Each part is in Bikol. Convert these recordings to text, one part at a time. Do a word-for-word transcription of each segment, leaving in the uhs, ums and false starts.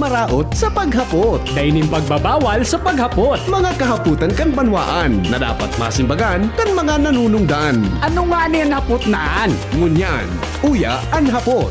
Maraot sa paghapot. Dai nin pagbabawal sa paghapot. Mga kahapotan kan banwaan na dapat masimbagan kan mga nanunungdan. Ano ngani an hapot na an? Ngunyan, uya an hapot.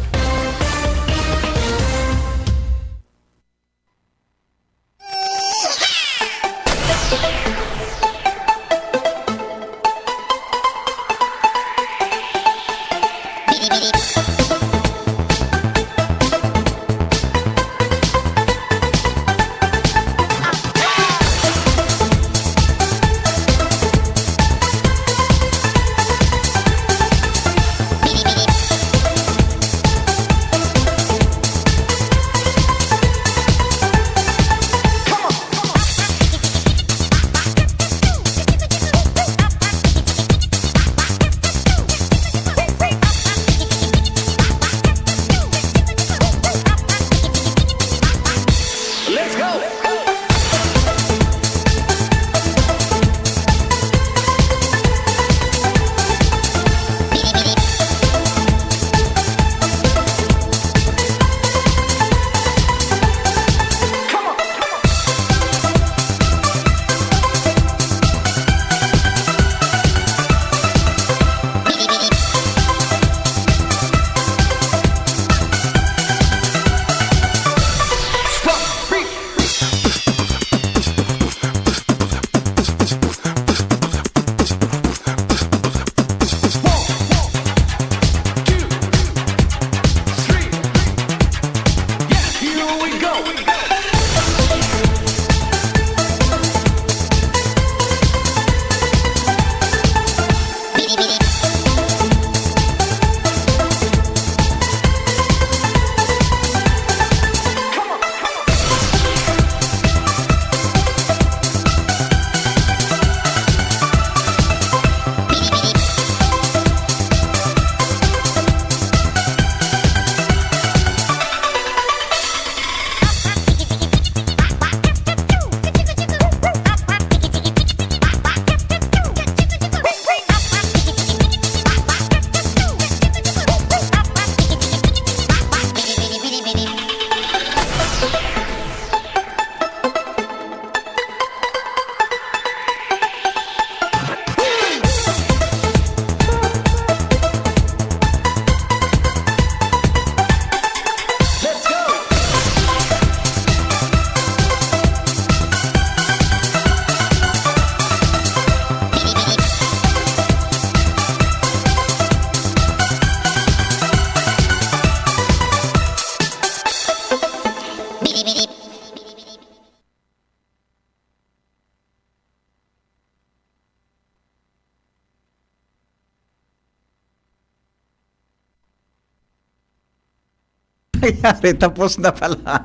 Nangyari, tapos na pala.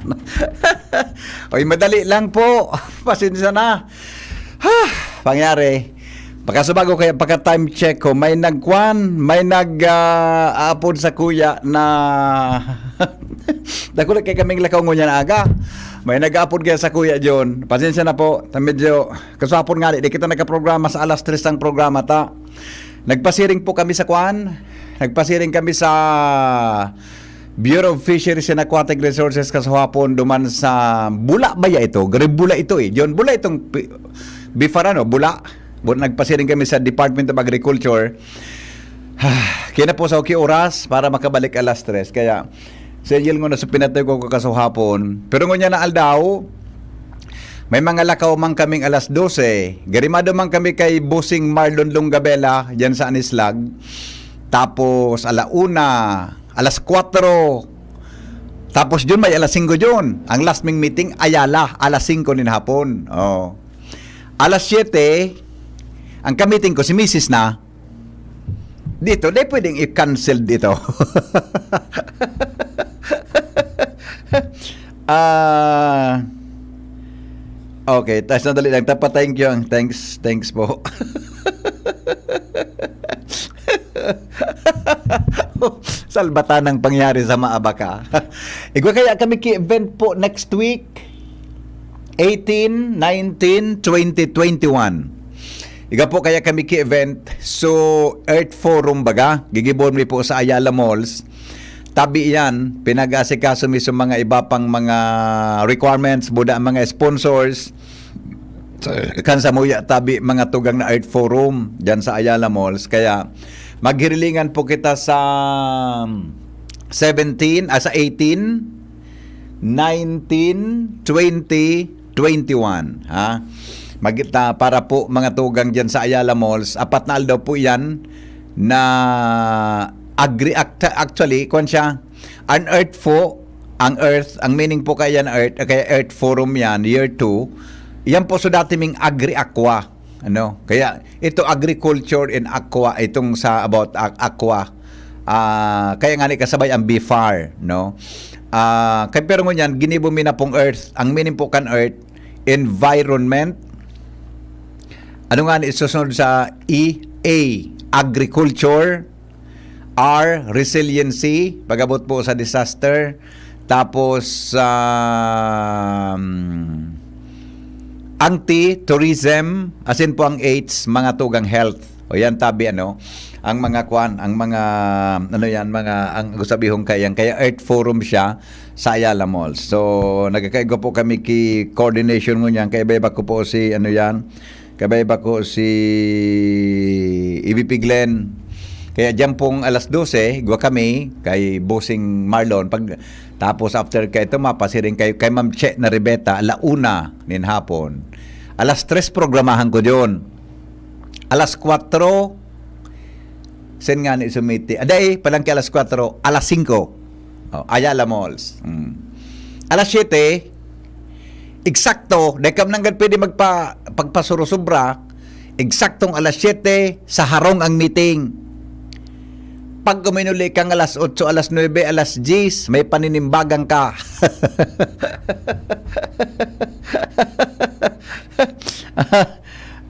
Oy, madali lang po. Pasensya na. Ha, pangyari. Pakasubago kaya pagka time check ko, may nagkwan, may nag, ah, aapod sa kuya na dakula kay kaming lakaw ngunyan aga. May nag-aapod kaya sa kuya John. Pasensya na po. Ta medyo kaswapon nga, di kita nagka-programa sa alas tres ang programa ta. Nagpasiring po kami sa kwan. Nagpasiring kami sa Bureau of Fisheries and Aquatic Resources kasuhapon duman sa Bula ba ya ito? Gari Bula ito eh. John, Bula itong pi- Bifar ano, Bula. Bu- Nagpasiring kami sa Department of Agriculture. Kaya na po sa okay oras para makabalik alas tres. Kaya sa Angel ko na sa pinatay ko kasuhapon. Pero ngunyan na aldaw, may mga lakaw man kaming alas dose. Garimado man kami kay Bossing Marlon Longabela, dyan sa Anislag. Tapos, ala una, alas kwatro. Tapos, Jun, may alas singko, Jun. Ang last ming meeting, Ayala, alas singko nin hapon. Oh. Alas siyete, ang kamiting ko, si misis na. Dito, di pwedeng i-cancel dito. Ah, okay, tas nadali lang. Tapa, thank you. Thanks, thanks po. Salbatan ang pangyari sa maabaka. Igwa kaya kami ki-event po next week, eighteen, nineteen, twenty, twenty-one. Iga po kaya kami ki-event. So, Earth Forum baga, gigibon mi po sa Ayala Malls. tabi yan, pinag-aasikaso mi sa mga iba pang mga requirements, buda ang mga sponsors, kan samuya tabi mga tugang na Earth Forum dyan sa Ayala Malls. Kaya maghirilingan po kita sa seventeen, ah, sa eighteen, nineteen, twenty, twenty-one, ha? Magita para po mga tugang dyan sa Ayala Malls, apat na aldaw po yan na agri-, act-, actually, kwan siya, ang Earth po, ang Earth, ang meaning po kaya na Earth, kaya Earth Forum yan, year two, yan po so dati ming Agri-Aqua. Ano? Kaya ito agriculture and aqua, itong sa about a- aqua. Ah, kaya nga ni kasabay ang B F A R, no? Ah, kay pero ngunyan, ginibo mi na pong earth. Ang meaning po kan earth, environment. Ano nga ni isusunod sa E A? Agriculture, R, resiliency, pag-abot po sa disaster. Tapos, um, ang T, tourism, asin po ang H, mga tugang health. O yan, tabi, ano, ang mga kwan, ang mga, ano yan, mga, ang gusabihon kaya, kaya Earth Forum siya sa Ayala Mall. So, nagkakaigwa po kami ki coordination ngunyan, kaya iba ko po si, ano yan, kabay ba ko si Ibipiglen. Kaya diyan pong alas dose, igwa kami kay Bossing Marlon. Pag, tapos after kay ito, mapasiring kayo kay Ma'am Che Naribeta, ala una nin hapon. Alas tres programahan ko diyon. Alas kwatro, sen nga ni sumiti. Aday, palang kay alas kwatro, alas singko. Oh, Ayala Malls. Mm. Alas siyete, eksakto, dahil ka nanggad pwede magpa-, pagpasurusubra, eksaktong alas siyete, sa harong ang meeting. Pag uminuli kang alas otso, alas nuebe, alas diyes, may paninimbagan ka.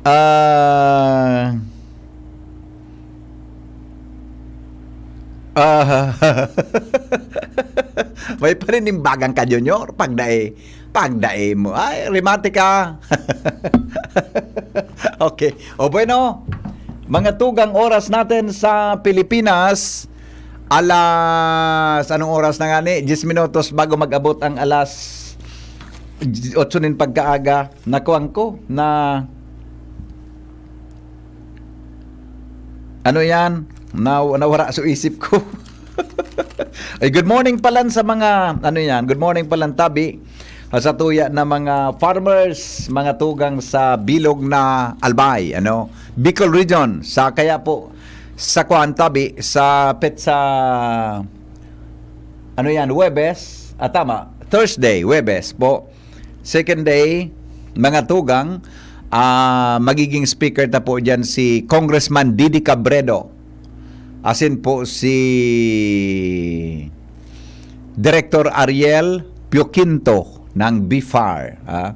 Ah, ah, may paninimbagan ka, Junior. Pagdai, pagdai mo. Ay, remate ka. Okay. O bueno, mga tugang oras natin sa Pilipinas, alas, anong oras na nga ni? Diyes minutos bago mag-abot ang alas otso nin pagkaaga. Nakuwang ko na ano yan? Na, nawara sa isip ko. Ay, good morning palan sa mga, ano yan? Good morning palan, tabi. Ah, sa tuya na mga farmers, mga tugang sa bilog na Albay, ano? Bicol Region, sa kaya po, sa kuan, tabi, sa petsa, ano yan, Huwebes? Ah, tama, Thursday, Huwebes po. Second day, mga tugang, ah, magiging speaker ta po diyan si Congressman Didi Cabredo. Asin po si Director Ariel Pioquinto ng B F A R, ah.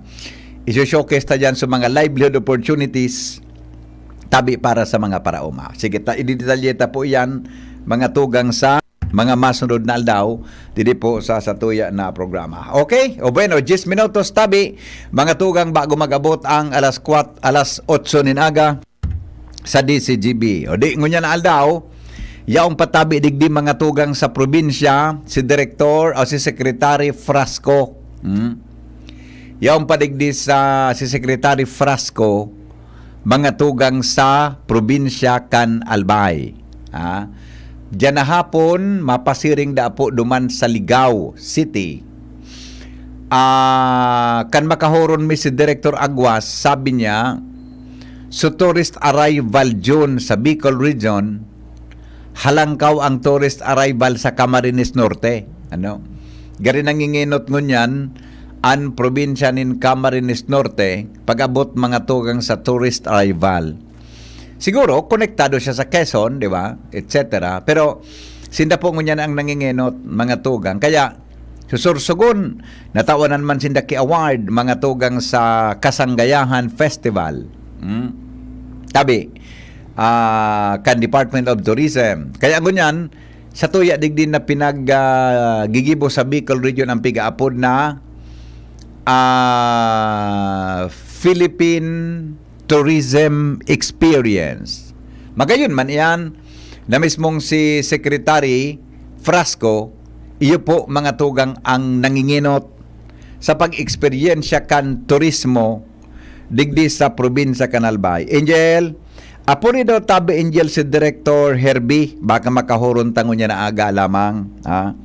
Iso-showcase ta diyan sa mga livelihood opportunities tabi para sa mga paraoma. Sige, ta, ididetalye ta po iyan, mga tugang sa mga masunod na aldaw, didi po sa satuya na programa. Okay? O bueno, diyes minutos tabi, mga tugang, bago mag-abot ang alas kwat-, alas otso nin aga sa D C G B. O di, ngunyan na aldaw, yaong patabi digdi mga tugang sa probinsya, si Direktor o si Secretary Frasco. Hmm? Yaong padigdi sa si Secretary Frasco, mga tugang sa probinsya kan Albay. Ha? Diyan na hapon, mapasiring da po duman sa Ligao City. Ah, kan makahoron mi si Director Aguas, sabi niya, so tourist arrival June sa Bicol Region, halangkaw ang tourist arrival sa Camarines Norte. Ano? Gari nangingenot ngunyan an probinsya nin Camarines Norte pag-abot mga tugang sa tourist arrival. Siguro, konektado siya sa Quezon, di ba? Et cetera. Pero, sinda po ngunyan ang nangingenot, mga tugang. Kaya, susursugon, natawanan man sinda ki award, mga tugang sa Kasanggayahan Festival. Hmm? Tabi, ah, kan Department of Tourism. Kaya ngunyan, sa tuya digdi na pinag, ah, gigibo sa Bicol Region ang pigaapod na, ah, Philippine Tourism Experience. Magayon man iyan na mismong si Secretary Frasco Iyo po, mga tugang, ang nangingenot sa pag-eksperyensya kan turismo digdi sa probinsya kan Albay. Angel, apuri daw tabi, Angel, si Director Herbie. Baka makahuron ta ngunyan na aga lamang, ha?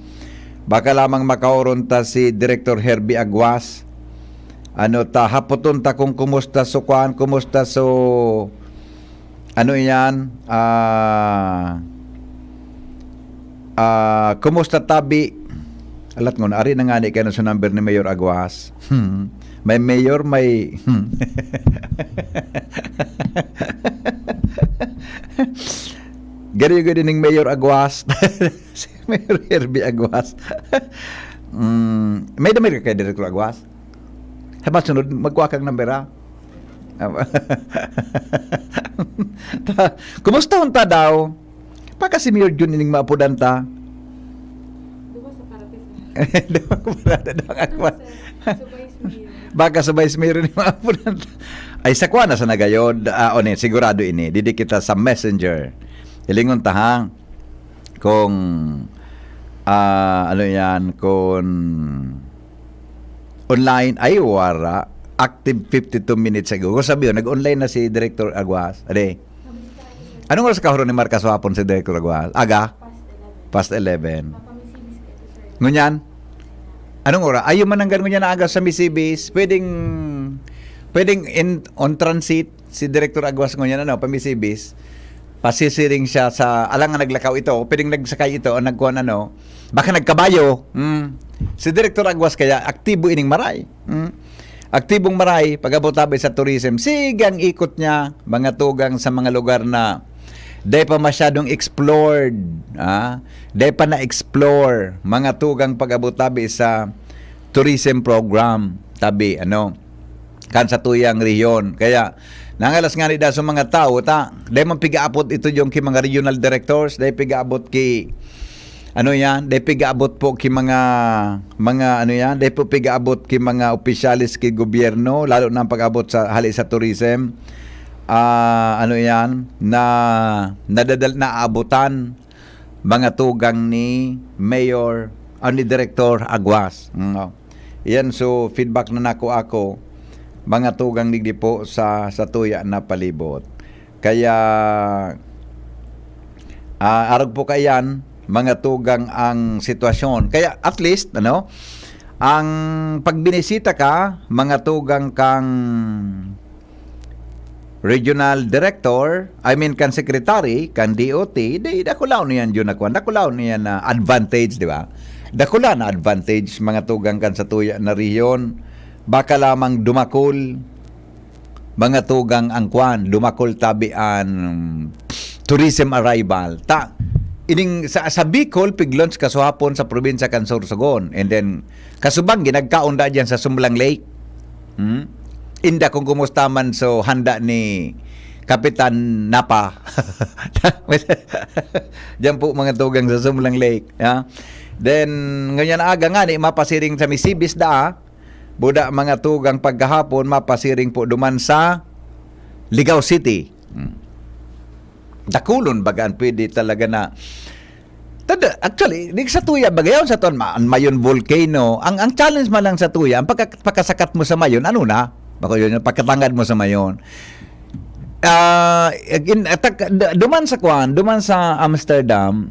Baka lamang makahuron ta si Director Herbie Aguas. Ano ta, hapoton ta kung kumusta so kwan, kumusta so, ano iyan, ah, ah, kumusta tabi? Alat ngon, ari na ngani kaya sa number ni Mayor Aguas. Hmm. May mayor, may, hmm. Gari-gari ning Mayor Aguas. Si Mayor Herbie Aguas. Mm, may damay ka kay Director Aguas? Sa masunod, magkuha kang number, ha? Ta-, kumusta unta daw? Baka si Mayor Jun ining maapodan ta. Duwa sa parati, sir. Duwa sa parati, duwa ang akwan. Sir, sa Vice Mayor. Baka sa Vice Mayor ining maapodan ta. Ay, sa kuwan na sa nagayod. Ah, o ni, sigurado ini. Didi kita sa Messenger. Hilingon ta, ha? Kung, ah, ano yan, kung online, ay, wara. Active fifty-two minutes ago. Kung sabi yun, nag-online na si Director Aguas. Ade. Anong oras kahuron ni Marcas hapon si Director Aguas? Aga? Past eleven. Ngunyan? Anong oras? Ayun man hanggang ngunyan na aga sa Misibis. Pwedeng, pwedeng in, on transit si Director Aguas ngunyan, ano, pa Misibis. Pasisiring siya sa, alang nga naglakaw ito, pwedeng nagsakay ito, o nagkuhan, ano, baka nagkabayo. Hmm. Si Director Aguas kaya aktibo ining maray. Hmm. Aktibong maray, pag-abot tabi sa tourism, sige ang ikot niya, mga tugang sa mga lugar na dai pa masyadong explored, ah, dai pa na-explore, mga tugang pag-abot tabi sa tourism program, tabi, ano, kan sa tuyang rehiyon. Kaya, nangalas nga ni da sa mga tao, ta, dai man pigaabot ito yung ki mga regional directors, dai pigaabot ki, ano yan, dai pigaabot po ki mga, mga, ano yan, dai po pigaabot ki mga opisyales ki gobyerno, lalo na ang pag-abot sa, hali sa tourism. Ah, ano yan, na nadadal-, naabutan mga tugang ni Mayor, ah, ni Director Aguas. Mm, oh. Yan, so feedback na nako ako, mga tugang digdi po sa, sa tuya na palibot. Kaya, ah, arog po kayan, mga tugang ang sitwasyon. Kaya at least, ano, ang pagbinisita ka, mga tugang kang regional director, I mean, kan secretary, kan D O T, di, dakulaw niyan yun na kwan. Dakulaw niyan na advantage, di ba? Dakula na advantage, mga tugang kan sa tuya na rehiyon. Baka lamang dumakol, mga tugang ang kwan, dumakol tabi an tourism arrival. Ta, ining sa, sa Bicol, pig-launch kasuhapon sa probinsya kan Sorsogon. And then, kasubang, ginagkaon da dyan sa Sumlang Lake. Hmm? Inda kung kumusta man so handa ni Kapitan Napa. Diyan po mga tugang sa Sumlang Lake. Ha? Then, ngayon aga nga ni mapasiring sa Misibis da, buda mga tugang pagkahapon, mapasiring po duman sa Ligao City. Hmm. Dakulon baga an pwede talaga na Tada, actually, di sa tuya, bagayon sa ton, ma-, an Mayon volcano. Ang, ang challenge man lang sa tuya, ang pagka-, pagkasakat mo sa Mayon, ano na? Bako yun, yung pagkatangad mo sa Mayon. Ah, in, atak-, d-, duman sa kwan, duman sa Amsterdam,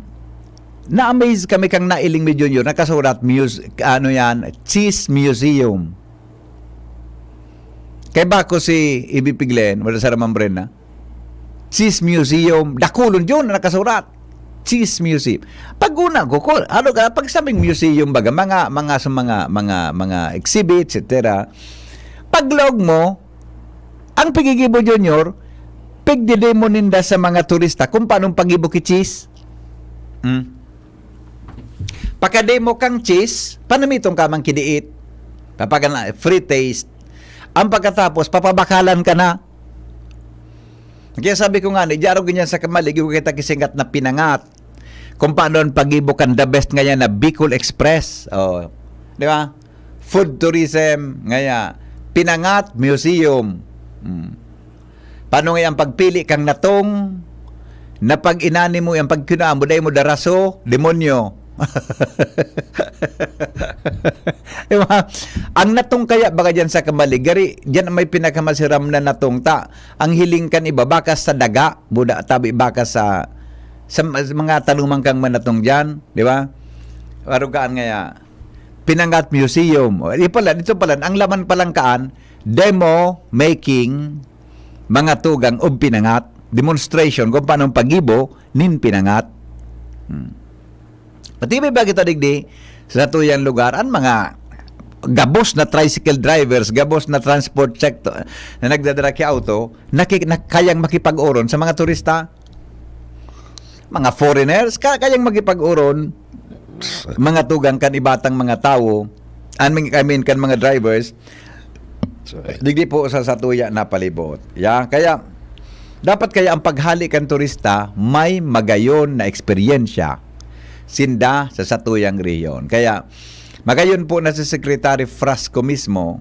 na-amaze kami kang nailing mi, Junior, nakasurat, muse-, ano yan, Cheese Museum. Kay bako si Ibipiglen, wala sa Ramang Bren na. Cheese Museum, dakulon yun na nakasurat. Cheese Museum. Pag una ko, ko, ano ka, pag sabing museum baga, mga, mga, sa mga, mga, mga exhibits, et cetera. Pag log mo, ang pigigibo, Junior, pigdidemo ninda sa mga turista kung paano pagibo ki cheese. Hmm. Pakademo kang cheese, panamiton ka man kidiit. Papagana, free taste. Ang pagkatapos, papabakalan ka na. Kaya sabi ko nga, ni Jaro ganyan sa kamalig, yung kita kisingat na pinangat. Kung paano ang pagibo kan the best ngayon na Bicol Express. Oh. Di ba? Food tourism, ngaya. Pinangat, museum. Hmm. Paano nga ang pagpili kang natong, na pag inani mo, ang pagkinaan mo, dahil mo daraso, demonyo. Diba? Ang natong kaya baga diyan sa kamaligari, diyan may pinakamasiram na natong ta. Ang hiling kan iba, baka sa daga, buda, tabi baka sa, sa mga taluman kang manatong diyan, di ba? Arugaan ngaya, Pinangat Museum. O, di pala, dito pala, ang laman palang kaan, demo making mga tugang o pinangat, demonstration kung paano ang pag-ibo nin pinangat. Hmm. Pati may bagay ta digdi, sa tuyang lugar, ang mga gabos na tricycle drivers, gabos na transport sector na nagdadala ki auto, naki-, na kayang makipag-oron sa mga turista. Mga foreigners, ka-, kayang makipag-oron, mga tugang kan ibatang mga tawo, I mean, I mean, kan mga drivers, digdi po sa satuya na palibot. Ya, kaya, dapat kaya ang paghali kan turista may magayon na eksperyensya sinda sa satuyang rehiyon. Kaya, magayon po na si Secretary Frasco mismo,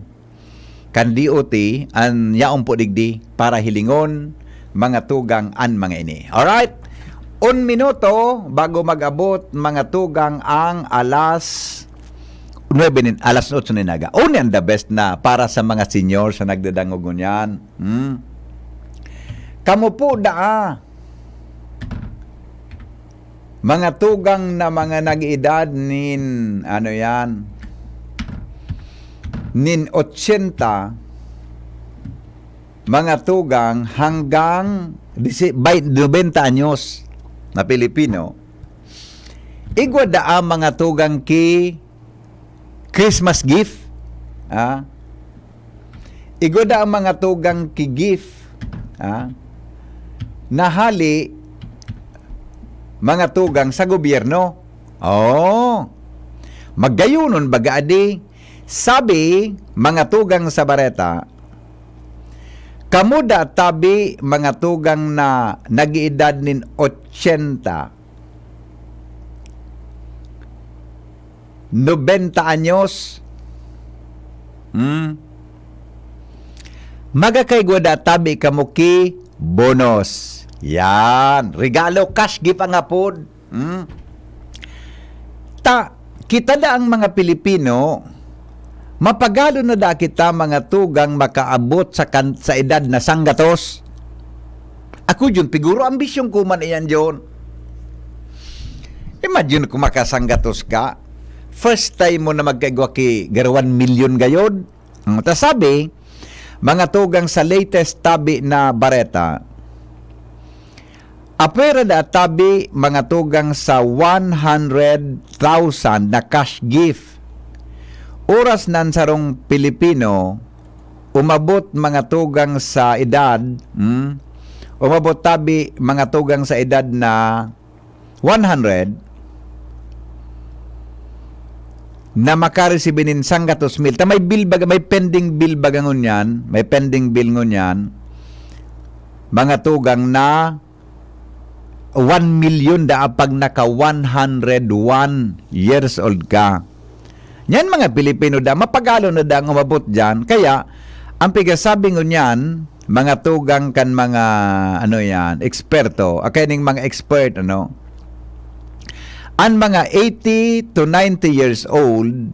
kan D O T, an yaon po digdi para hilingon mga tugang an mga ini. Alright? Un minuto bago mag-abot mga tugang ang alas nuebe nin, alas otso nin aga. Only ang the best na para sa mga senior sa nagdadangog ngunyan. Hmm? Kamo po daa, mga tugang na mga nag-edad nin, ano yan, nin ochenta, mga tugang hanggang disi-, bay-, nobenta anyos na Pilipino, igwa daa mga tugang ki Christmas gift, ah, igwa daa mga tugang ki gift, ah, na hali mga tugang sa gobyerno. Oh, magayunon baga adi. Sabi, mga tugang sa bareta, kamo da tabi, mga tugang na nag-iedad nin ochenta, nobenta anyos. Hmm? Magakaigwa da tabi kamo ki bonus. Yan. Regalo, cash gift ang apod. Hmm? Ta, kita da ang mga Pilipino, mapagalo na da kita mga tugang makaabot sa kan-, sa edad na sanggatos. Ako, Jun, piguro ambisyon ko man iyan, Jun. Imagine kung makasanggatos ka, first time mo na magkaigwa ki garo one million gayod. Ang ta sabi, mga tugang sa latest tabi na bareta, apwera da tabi, mga tugang sa one hundred thousand na cash gift. Oras nan sarong Pilipino, umabot mga tugang sa edad, hmm? Umabot tabi mga tugang sa edad na one hundred, na makaresibi nin sanggatos mil. Ta may bill baga, may pending bill baga ngunyan, may pending bill ngunyan, mga tugang na one million daa pag naka one hundred one years old ka. Yan mga Pilipino da, mapagalo na da ang umabot diyan. Kaya, ang pigasabi ngunyan, mga tugang kan mga, ano yan, eksperto, akay ning mga expert, ano, an mga eighty to ninety years old,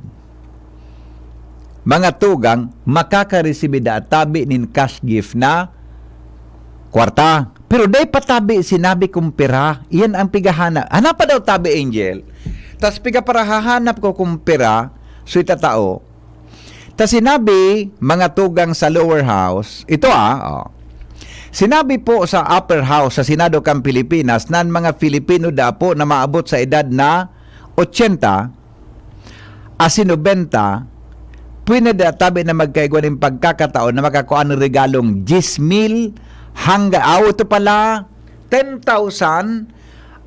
mga tugang, makakaresibi da tabi nin cash gift na kwarta. Pero dai pa tabi sinabi kung pira. Iyan ang pigahana. Hanapa daw tabi, Angel. Tas piga para hahanap ko kung pira, so itatao. Ta sinabi, mga tugang sa lower house, ito ah, oh. Sinabi po sa upper house sa Senado kan Pilipinas na ang mga Filipino da po na maabot sa edad na ochenta asin nobenta, pwede da tabi na magkaigwa nin pagkakataon na makakua nin regalong diyes mil hangga, ah, ito pala, ten thousand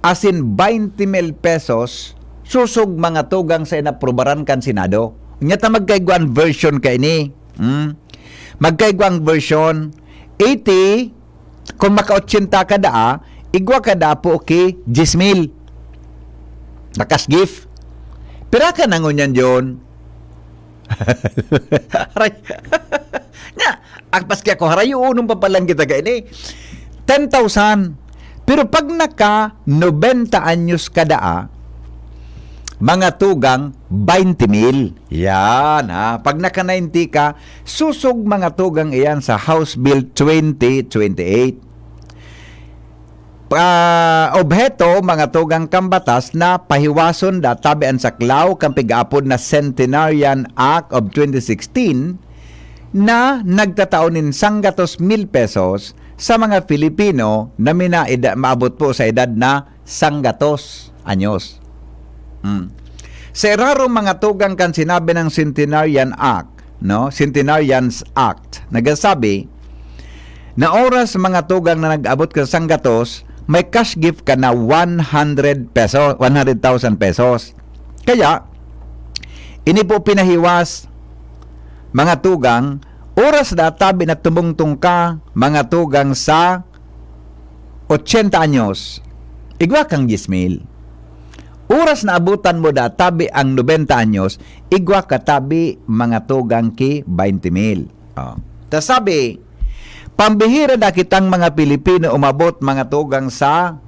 asin baynte mil pesos, sosog mga tugang sa inaprubaran kan Senado. Unya ta magkaigwa an version kaini. Hmm? Magkaigwa ang version, eighty, kung maka-ochenta ka daa, igwa ka daa po ki diyes mil. Na cash gift. Pira ka na ngunyan, John? Aray. Nya, ah, paski ako, harayoon pa palang kita kaini. Ten thousand. Pero pag naka nobenta anyos ka daa, mga tugang, twenty mil. Yan, ha. Pag naka ninety ka, susog mga tugang iyan sa House Bill twenty twenty-eight. Pa, obheto, mga tugang, kan batas na pahiwason da tabi an saklaw kan pig-aapod na Centenarian Act of twenty sixteen na nagtatao nin sanggatos mil pesos sa mga Filipino na mina-, eda-, maabot po sa edad na sanggatos anyos. Hmm. Sa iraro, mga tugang, kan sinabi ng Centenarian Act, no? Centenarians Act, nagsasabi na oras, mga tugang, na nag-abot ka sa sanggatos, may cash gift ka na one hundred peso, one hundred thousand pesos. Kaya, ini po pinahiwas, mga tugang, oras da tabi na tumungtong ka, mga tugang, sa ochenta anyos, igwa kang diyes mil. Oras na abutan mo da tabi ang nobenta anyos, igwa ka tabi, mga tugang, ki twenty mil. Oh. Ta sabi, pambihira da kitang mga Pilipino umabot, mga tugang, sa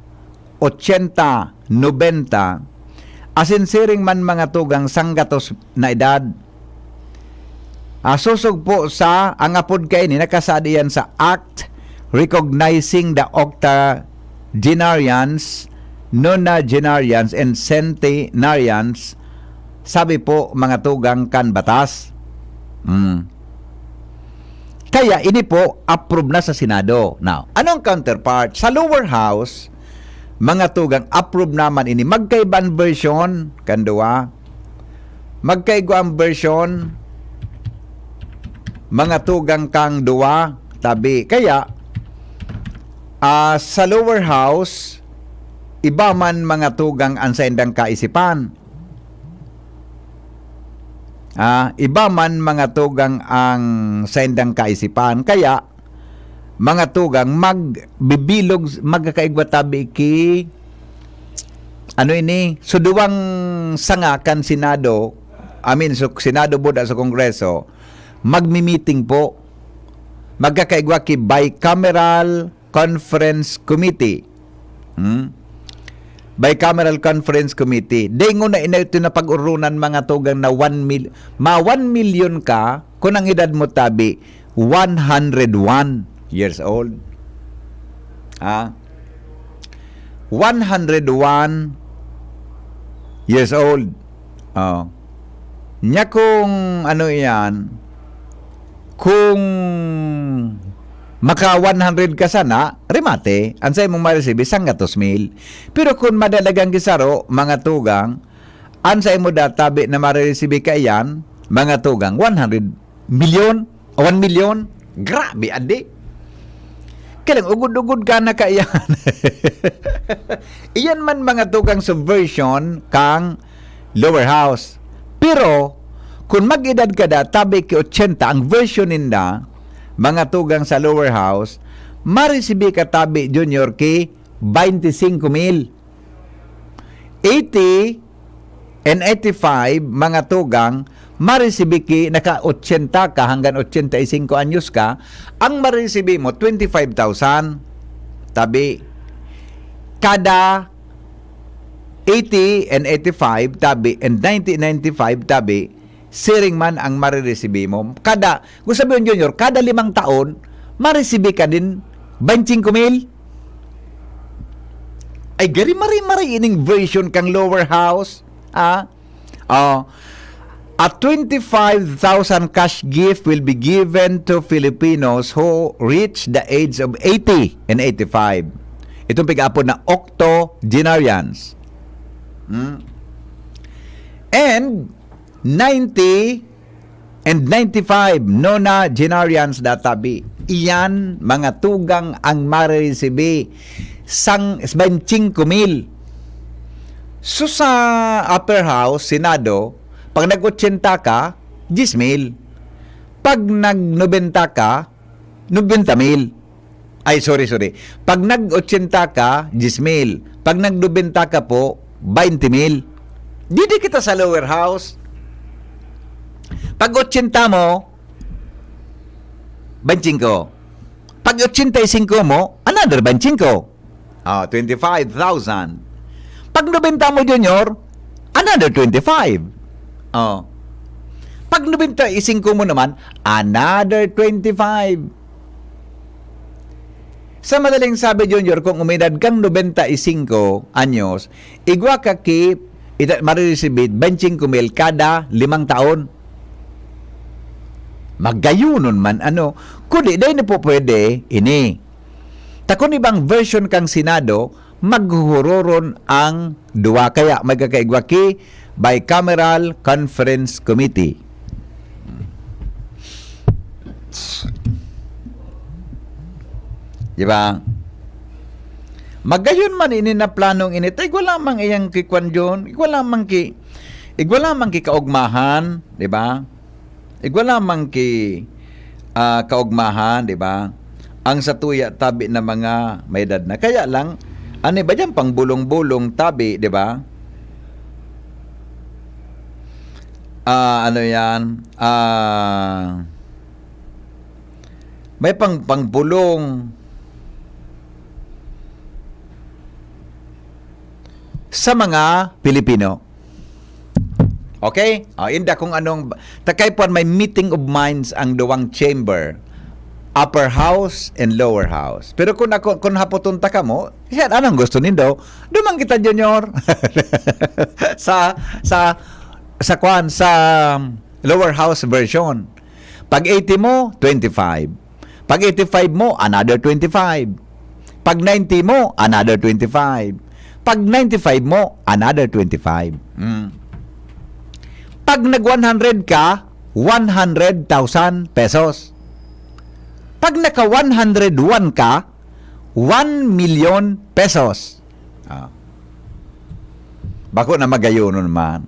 ochenta, nobenta, asin siring man, mga tugang, sanggatos na edad. Ah, sosog po sa, ang apod kaini, nakasad iyan sa Act Recognizing the Octogenarians, Nonagenarians, and Centenarians, sabi po, mga tugang, kan batas. Hmm. Kaya ini po, approve na sa Senado. Now, anong counterpart? Sa lower house, mga tugang, approve naman ini. Magkaiba an version, kan duwa. Magkaigwa ang version, mga tugang, kang duwa, tabi. Kaya, ah, sa lower house, iba man, mga tugang, ang saindang kaisipan. Ah, iba man, mga tugang, ang saindang kaisipan. Kaya, mga tugang, magbibilog, magkakaigwa tabi ki, ano ini? So, duwang sanga kan Senado, I mean, so, Senado buda sa Kongreso, magmi-meeting po. Magkakaigwa ki Bicameral Conference Committee. Hmm? Bicameral Conference Committee. Dengon na ina ito na pag-urunan, mga tugang, na one mil-, ma one million ka, kung ang edad mo tabi, one hundred one years old. Ha? One hundred one years old. Oh. Nya kung ano iyan, kung maka one hundred ka sana, remate, an saimong maresibi, sanggatos mil. Pero kung madalagang gisaro, mga tugang, an saimo da tabi na maresibi kaiyan, mga tugang, one hundred milyon, one million, grabe, adi. Kaya lang, ugod-ugod ka na kaiyan. Iyan man, mga tugang, subversion kang lower house. Pero, kung mag-edad ka da, tabi ki ochenta, ang version ninda, mga tugang, sa lower house, maresibi ka tabi, Junior, ki twenty-cinco mil. Eighty and eighty-five, mga tugang, maresibi ki, naka ochenta ka hanggang ochenta y cinco anyos ka, ang maresibi mo, twenty-five thousand. Tabi, kada eighty and eighty-five, tabi, and ninety, ninety-five, tabi, siring man ang mareresibi mo. Kada, gusto sabihin, Junior, kada limang taon, maresibi ka din twenty-cinco mil. Ay, gari mari-mari ining version kang lower house. Ah? Oh. A twenty-five thousand cash gift will be given to Filipinos who reach the age of eighty and eighty-five. Itong pig-apod na octogenarians. Hmm? And ninety and ninety-five nonagenarians da tabi. Iyan, mga tugang, ang mareresibi sang twenty-cinco mil. So, sa upper house, Senado, pag nag-ochenta ka, diyes mil. Pag nag-nobenta ka, nobenta mil. Ay, sorry, sorry. Pag nag-ochenta ka, diyes mil. Pag nag-nobenta ka po, twenty mil. Didi kita sa lower house. Pag ochenta mo, twenty-cinco. Pag ochenta y cinco mo, another twenty-cinco. Ah, twenty-five thousand. Pag nobenta mo, Junior, another twenty-five. Oh. Pag nobenta y singko mo naman, another twenty-five. Sa madaling sabi, Junior, kung umidad kang nobenta y singko anyos, igwa ka ki, ita-, mariresibir twenty-five mil kada limang taon. Magayonon man, ano? Kundi, dai na po pwede ini. Ta kun ibang version kang Senado, maghuhuroron ang duwa. Kaya magkakaigwa ki bicameral conference committee. Di ba? Magayon man ini na planong ini, ta igwa lamang iyang kikwan, John. Igwa lamang ki, igwa lamang ki kaugmahan, di ba? Igwa lamang ki, ah, kaugmahan, di ba? Ang satuya tabi na mga may edad na. Kaya lang, ano ba yan? Pangbulong-bulong tabi, di ba? Ah, ano yan? Ah, may pang, pangbulong sa mga Pilipino. Okay? Ah, inda kung anong, takay po may meeting of minds ang duwang chamber, upper house and lower house. Pero kung ako, kung hapoton ta kamo, siya, anong gusto nindo? Duman kita, Junior. Sa, sa, sa kwan, sa lower house version. Pag eighty mo, twenty-five. Pag eighty-five mo, another twenty-five. Pag ninety mo, another twenty-five. Pag ninety-five mo, another twenty-five. Mm. Pag nag one hundred ka, one hundred thousand pesos. Pag naka one hundred one ka, one million pesos. Ah. Bako na magayonon man.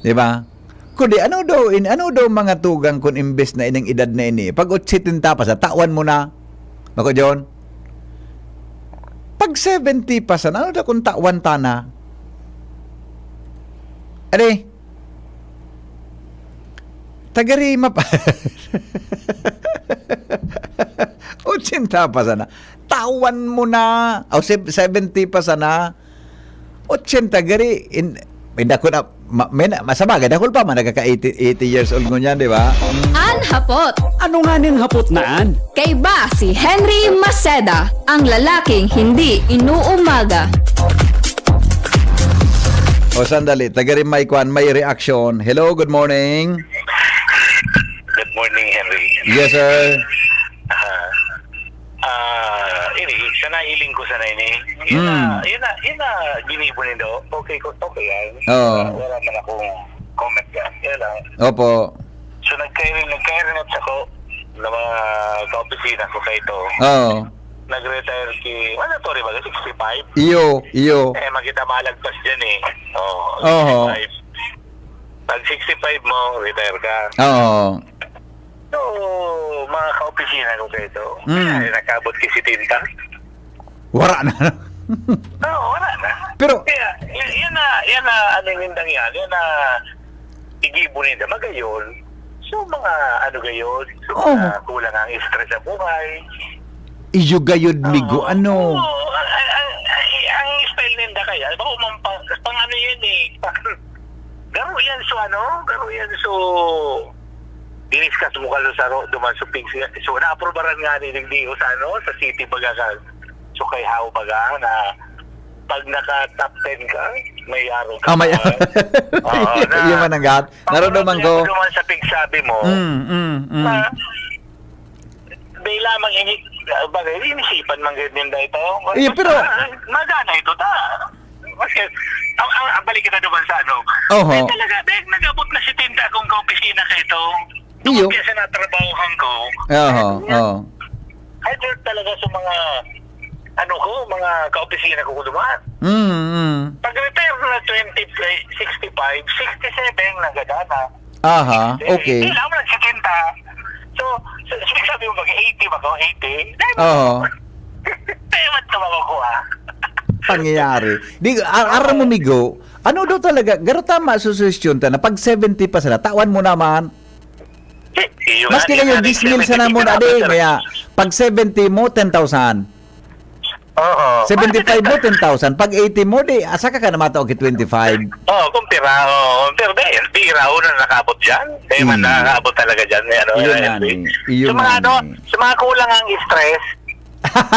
Di ba? Kundi ano daw, in, ano daw mga tugang kun imbes na ining edad na ini, pag otsenta pa sana, tawan mo na. Bako, John? Pag seventy pa sana, ano daw kung tawan ta na? Ade, tagarima pa. Otsenta pa sana. Tawan mo na. O, se-, seventy pa sana. Otsenta gari, in, may dako na, ma-, may na, masabagay, dakul pa man, nagkaka eighty, eighty years old ngunyan, di ba? An hapot. Ano nga ning hapot na an? Kaiba si Henry Maceda, ang lalaking hindi inuumaga. O, sandali, taga rin may kwan, may reaction. Hello, good morning. Good morning, Henry. Yes, sir. Ah, ah, ini, sa nahiling ko sana ini. Yun na, Mm. yun na, yun na, ginibo nindo. Okay ko, okay yan. Oo. Wala, wala man akong comment yan. Kaya lang. Opo. So, nagkairin, nagkairin at ako na mga kaopisina ko kay ito. Oo. Nag-retire ki, ano to, di ba? Sixty-five? Iyo, iyo. Eh, makita malagpas dyan eh. Oo, Oho. sixty-five. Pag sixty-five mo, retire ka. Oo. So, mga kaopisina ko kay ito, Mm. kaya nakabot ki setenta. Wala na. Oo, wala na. Pero Kaya, y-, yan na, yan na, ano yung nindang yan, yan na, igibo ninda, magayon. So, mga, ano gayon, so, Oo. mga kulang ang stress sa buhay. Iyo gayud, Oo. migo, ano? Oo, ang, ang, ang, ang, ang style ninda kaya, bako man pang, pang ano yan eh, pang, garo yan so ano, garo yan so, diniskas mo ka sa saro, duman so pigs, so, naaprobaran nga ni Digdi o sa ano, sa city baga ka, so, kay how baga, na, pag naka top ten ka, may araw ka Ah, may pa. Oo, na, Yun man ang gat. Naroon naman ko. Duman sa pigsabi mo, Mm, mm, mm. na, Di lamang ini, ah, bagay, inisipan man gayud ninda ito. Eh, pero Ah, magana ito ta. Kasi, ang, ang, ang balik kita naman sa ano. Oho. Di talaga, dahil nag-abot na setenta akong kaopisina kay ito. Iyo. Kaya sa natrabahohan ko, Oho, kaya, oo. kaya talaga sa mga, ano ko, mga kaopisina ko duman. Mm, mm. Pag retire na twenty, sixty-five, sixty-seven, nagada na. Aha, Eh, okay. Kailangan mo ng setenta. So, so, so, sabi mo, mag-eighty ba ako? Eighty? Dahil Oo. Kaya ba't ka makukuha? Pangyayari. Di, ar-, aram mo, Oo. migo, ano daw talaga, garo tama sa suhestyon ta na pag seventy pa sila, tawan mo naman. Eh, iyo nga, Maski iyo kayo nga, diyes mil sana seventy mo na, ka di, na, kaya pag seventy mo, ten thousand. Oo. Seventy-five mo, ten thousand. Pag eighty mo, di, asa ka ka na matao ki twenty-five? Oo, kumpira, oo. Pero di, di raw na nakabot dyan. Di man Hmm. nakakabot talaga dyan. May ano, Iyon may na ni. Iyon So, mga na ano, ni. sa mga kulang ang stress,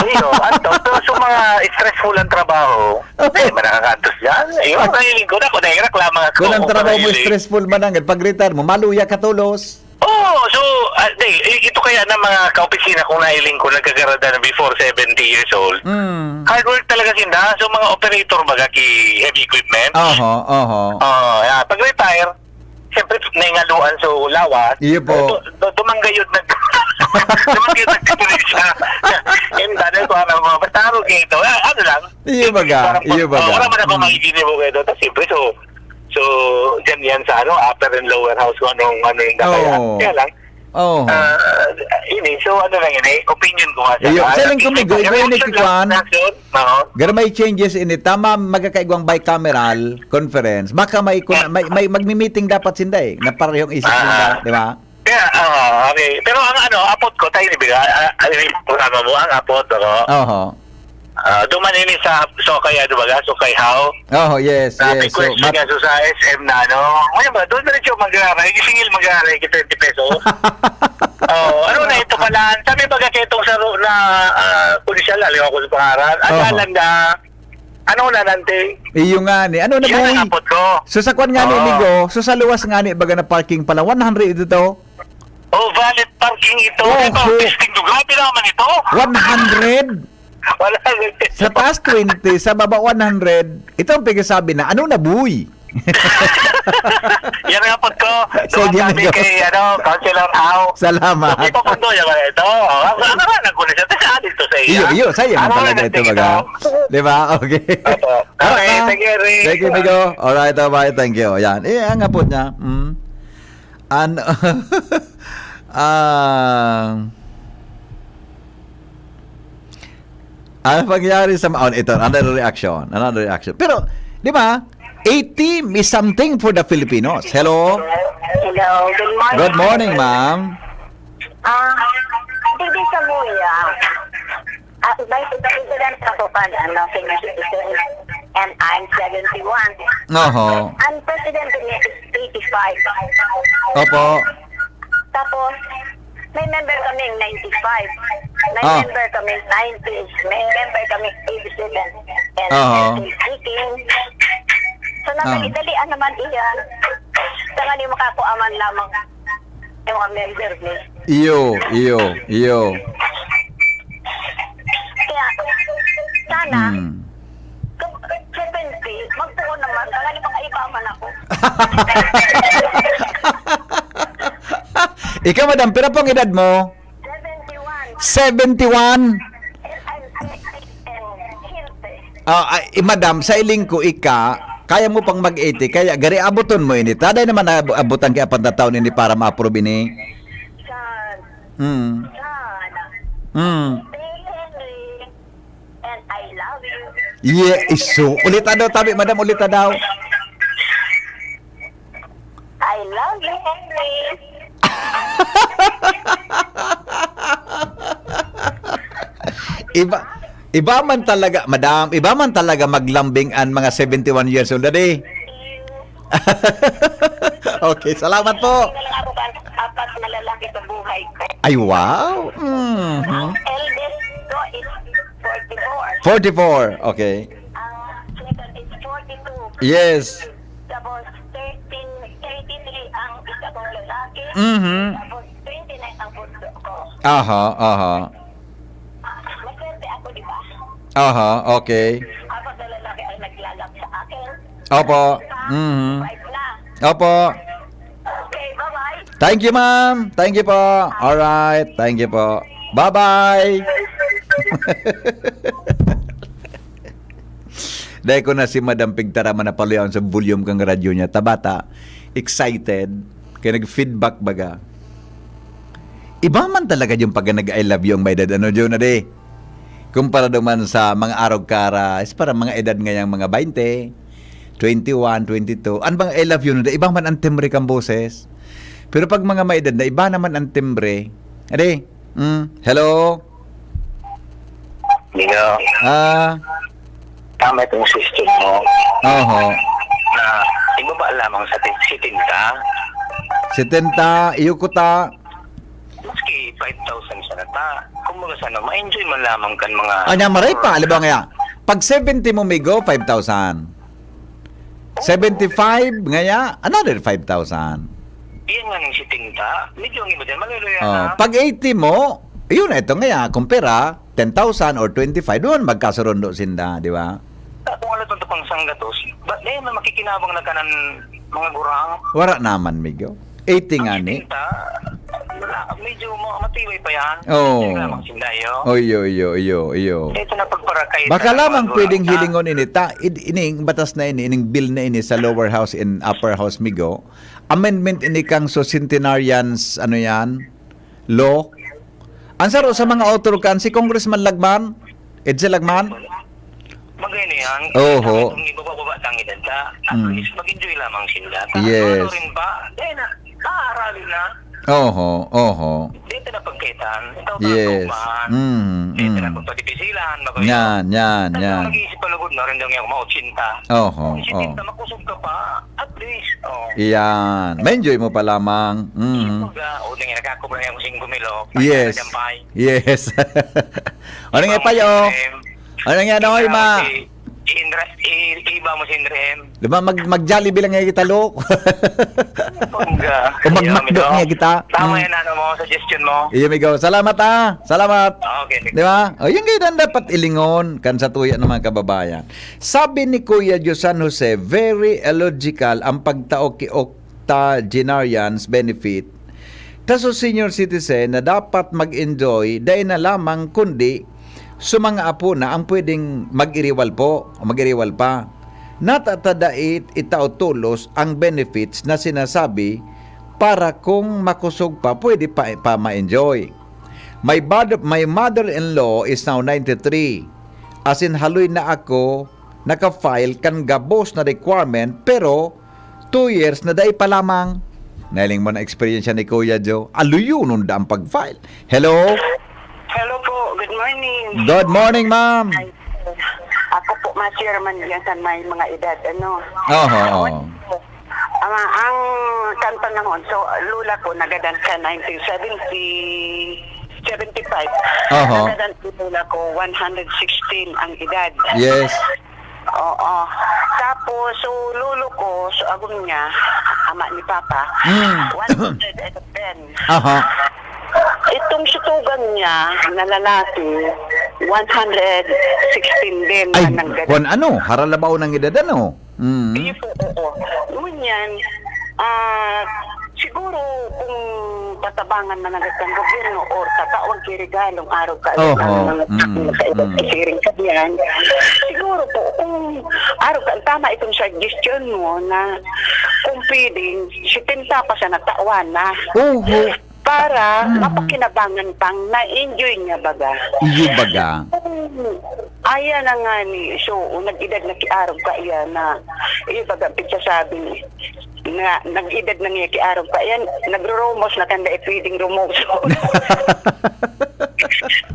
iyo, anto, pero sa mga stressful ang trabaho, Okay. di man nakakaantos dyan. Iyo, Pag- nahiling ko na, kung nahirak lamang ako, Kung ang kung trabaho mo nahiling. stressful, manang, pag-retire mo, maluya ka tolos. Oo, so, ah, di, i-, ito kaya na mga kaopisina kong nahiling ko, nagkagarada na before seventy years old. Mm. Hard work talaga sinda. So, mga operator baga ki heavy equipment. Oho, oho. Oo, yeah. Pag retire, siyempre, naingaluan sa lawas. Iyo po. Du-, du-, dumanggayod nag-, dumanggayod nagdipirensya. Yung dati ko, ano, mga basta araw kayo ito. Ah, ano lang. Iyo baga, Parang iyo pag-, baga. oh, wala man ako Mm. maiginip mo kayo doon. Tapos, siyempre, so, so, dyan yan sa, ano, upper and lower house kung anong, ano yung nakaya. Oo. Kaya lang, Oo. ah, ini, so, ano lang yun, eh, opinion ko nga sa Iyo, sa tingin ko, Migo, ikaw yung Reaction lang, nagkikwan. reaction, oo. Pero may changes ini. Tama, magkakaigwang bicameral conference. Baka may, kuna-, may, may magmi-meeting dapat sinda eh, na parehong isip Ah. sinda, di ba? Kaya, ah, okay. Pero ang ano, apot ko, tayo ni Biga, ah, ano yung programa mo, ang apot, ako. Oho. Ah, duman ini sa, so kaya, di ba, so kay How? Oho, yes, Sabi yes. ko, So, yung mat- nga, so sa S M na, ano, ngayon ba, doon diretso mag-aaray, gisingil mag-aaray, ki twenty pesos. Oh, ano na ito pala? Sabi baga kayo itong saro na, ah, pulisyal, aliw ako sa pangaran. Ang Oho. dalan na, ano na, Nante? Iyo nga ni. Ano na, Yan ang boy? apot ko. So, sa kwan nga ni, Oo. amigo, so, sa luwas nga ni, baga na parking pala, one hundred ito to? Oh, valet parking ito. Oho. Di ba, testing to, grabe naman ito. One hundred? Wala lang. Sa taas, twenty, sa baba, one hundred. Ito ang pagkasabi na, ano na, boy? Yan ang apot ko. Sige, Dumasabi amigo. kay, ano, Councilor Au. Salamat. So, ipapundo niya ba ito? Oh, ang, ang, ang, ang, Iyo, iyo, sa iyo man Ano talaga na ito, tingin baga. mo? Di ba? Okay. Opo. Tama Okay, na. thank you, Eric. Thank you, amigo. Alright, bye. Thank you. Yan. Eh, ang apot niya. Mm. Ano, ah, ano pangyari sa ma-, oh, ito, another reaction, another reaction. Pero, di ba, eighty is something for the Filipinos. Hello? Hello, good morning. Good morning, ma'am. Ah, hindi sa Muya. Ah, Vice President ako kan, ano, senior citizen, and I'm seventy-one. Oho. Ang president niya is eighty-five. Opo. Tapos, may member kaming ninety-five. May Ah. member kaming ninety. May member kaming eighty-seven. And Oho. still kicking. So, nasa Ah. Italian naman iyan. Tanganing makakuha man lamang yung mga member ni. Iyo, iyo, iyo. Kaya, sana, Hmm. kung seventy, magpuon naman, tanganing makaiba man ako. Ikaw, madam, pira pong edad mo? Seventy-one. Seventy-one? And I'm sexy and healthy. Ah, ay, eh, madam, sa iling ko, ika, kaya mo pang mag-eighty, kaya gari abuton mo ini. Taday naman na ab-, abutan kaya pantataon ini para ma-approve ini. Saan? Hmm. Saan? Hmm. Stay healthy and I love you. Yeah, iso. Ulita daw, tabi, madam, ulita daw. I love you, Henry. Iba, iba man talaga, madam, iba man talaga maglambing an mga seventy-one years old, adi. Okay, salamat po. Hindi na lang ako kan-, apat na lalaki sa buhay ko. Ay, wow. Mhm. Ang eldest ko is forty-four. Forty-four, okay. Ang second is forty-two. Yes. Tapos, thirteen, thirty-three ang isa kong lalaki. Mhm. Tapos, twenty-nine ang bunso ko. Aha, aha. Maswerte ako, di ba? Aha, okay. Apat na lalaki ang naglalak sa akin. Opo. Isa, Mhm. five na. Opo. Okay, bye-bye. Thank you, ma'am. Thank you po. Alright. Thank you po. Bye-bye. Dai ko na si Madam pigtaraman na paluyaon sa volume kang radyo niya. Tabata, excited. Kaya nag-feedback baga. Iba man talaga yung pag nag-I love you ang may edad. Ano, Jun, ade? Kumpara naman sa mga arog kara, is parang mga edad ngayang mga twenty, twenty-one, twenty-two. Ang mga I love you na, iba man ang timbre kang boses. Pero pag mga may edad na, iba naman ang timbre. Ade? Mm, hello? Migo, Ah, tama itong suggestion mo oho. na ibaba lamang sa ti- setenta. Setenta, iyo ko ta. Maski five thousand sana ta. Kumbaga sana, ma-enjoy man lamang kan mga... Anya, maray pa, halimbawa nga, pag seventy mo, migo, five thousand. Seventy-five, ngaya, another five thousand. Iyan nga ng setenta. Medyo ang iba dyan, maluluya Oh, na. Pag eighty mo, yun, ito ngaya, kumpara, ten thousand or twenty-five, doon magkasurundo sinda, di ba? Kung alam ito pang sanggatos, ba't dahil na makikinabang na kanan mga gurang? Wala naman, migo. eighty nga ni. Setenta, wala, medyo ma- matibay pa yan. Oo. Medyo lamang sinda, yo. Oy, yo, yo, yo, yo. Ito na pagparakay Baka sa mga lamang gurang pwedeng na hilingon ini ta, id- ining batas na ini, ining bill na ini sa lower house and upper house, migo. Amendment ini kang so centenarians, ano yan? Law. Ang saro sa mga author kan si Congressman Lagman, Edsel Lagman. Magay na yan. Oho. Kung ibababa ang edad na, at Mm. least mag-enjoy lamang sila. Yes. Ano rin ba? Dahil na, naaaralin na. Oho, oho. Dito na pagkaitan. Ito Yes. Kaupahan. Mm, Dito na mm. pagpadipisilan. Yan, yan, Tapos yan. Mag-iisip palugod na rin daw niya kung mautsinta. Oho, Si oh. Tinta, makusog ka pa. At least, oh. Iyan. Ma-enjoy mo pa lamang. Mm. Pag, ah, o, nang nakakubra niya kung singko mil, oh. Yes. Pagkakajampay. Yes. Ano nga pa, yo? Ano nga, no, ma? I-, i-, iba mo si Indra M. Di ba, mag, mag-Jollibee lang nga kita, lo? Bongga. O mag-McDo Ayun, nga kita. Tama Mm. yan, ano mo, suggestion mo. Iyo, migo. Salamat, ah. Salamat. Okay. Di ba? O, yung ganyan dapat ilingon kan sa tuya ng mga kababayan. Sabi ni Kuya Diyo San Jose, very illogical ang pagtao ki octogenarians benefit ta sa senior citizen na dapat mag-enjoy dai na lamang kundi sa mga apo na ang pwedeng mag-iriwal po o mag-iriwal pa. Natatada it itao tolos ang benefits na sinasabi para kung makusog pa, pwede pa, pa ma-enjoy. My, bad, my mother-in-law is now ninety-three. As in, haloy na ako naka-file kan gabos na requirement, pero two years na dai pa lamang. Nailing mo na eksperyensya ni Kuya Joe. Aluyonon da ang pag-file. Hello? Hello po, good morning. Good morning, ma'am. Ay, ako po, ma-chairman diyan sa may mga edad, ano. Oho, oho. Ama, ang kan panahon, so, lola ko nagadan sa nineteen seventy, seventy-five. Oho. Nagadan ang lola ko, one hundred sixteen ang edad. Yes. Oo. Tapos, so, lolo ko, so, agom niya, ama ni Papa, Mm. one hundred eleven. Aha. Itong sutugan niya na lalaki, one hundred sixteen din Ay, na nanggadan. kwan ano, haralabaw ng edad ano? Mm. Iyo po, oo. Ngunyan, ah, siguro kung tatabangan man agad ng gobyerno or tatawag kay regalong araw ka Oho. ang mga Mm, mga kaiba mm. Siring ka niyan, siguro po kung araw ka, tama itong suggestion mo na kung pwedeng setenta pa siya natawan na. Oho. Para Mhm. mapakinabangan pang na-enjoy niya baga. Iyo baga. Ayan na nga ni, so, nag-edad na kiarog ka iyan na, iyo baga, pagsasabi na, nag-edad na niya kiarog ka iyan, nagrurumos na kanda, eh, pwedeng rumoso.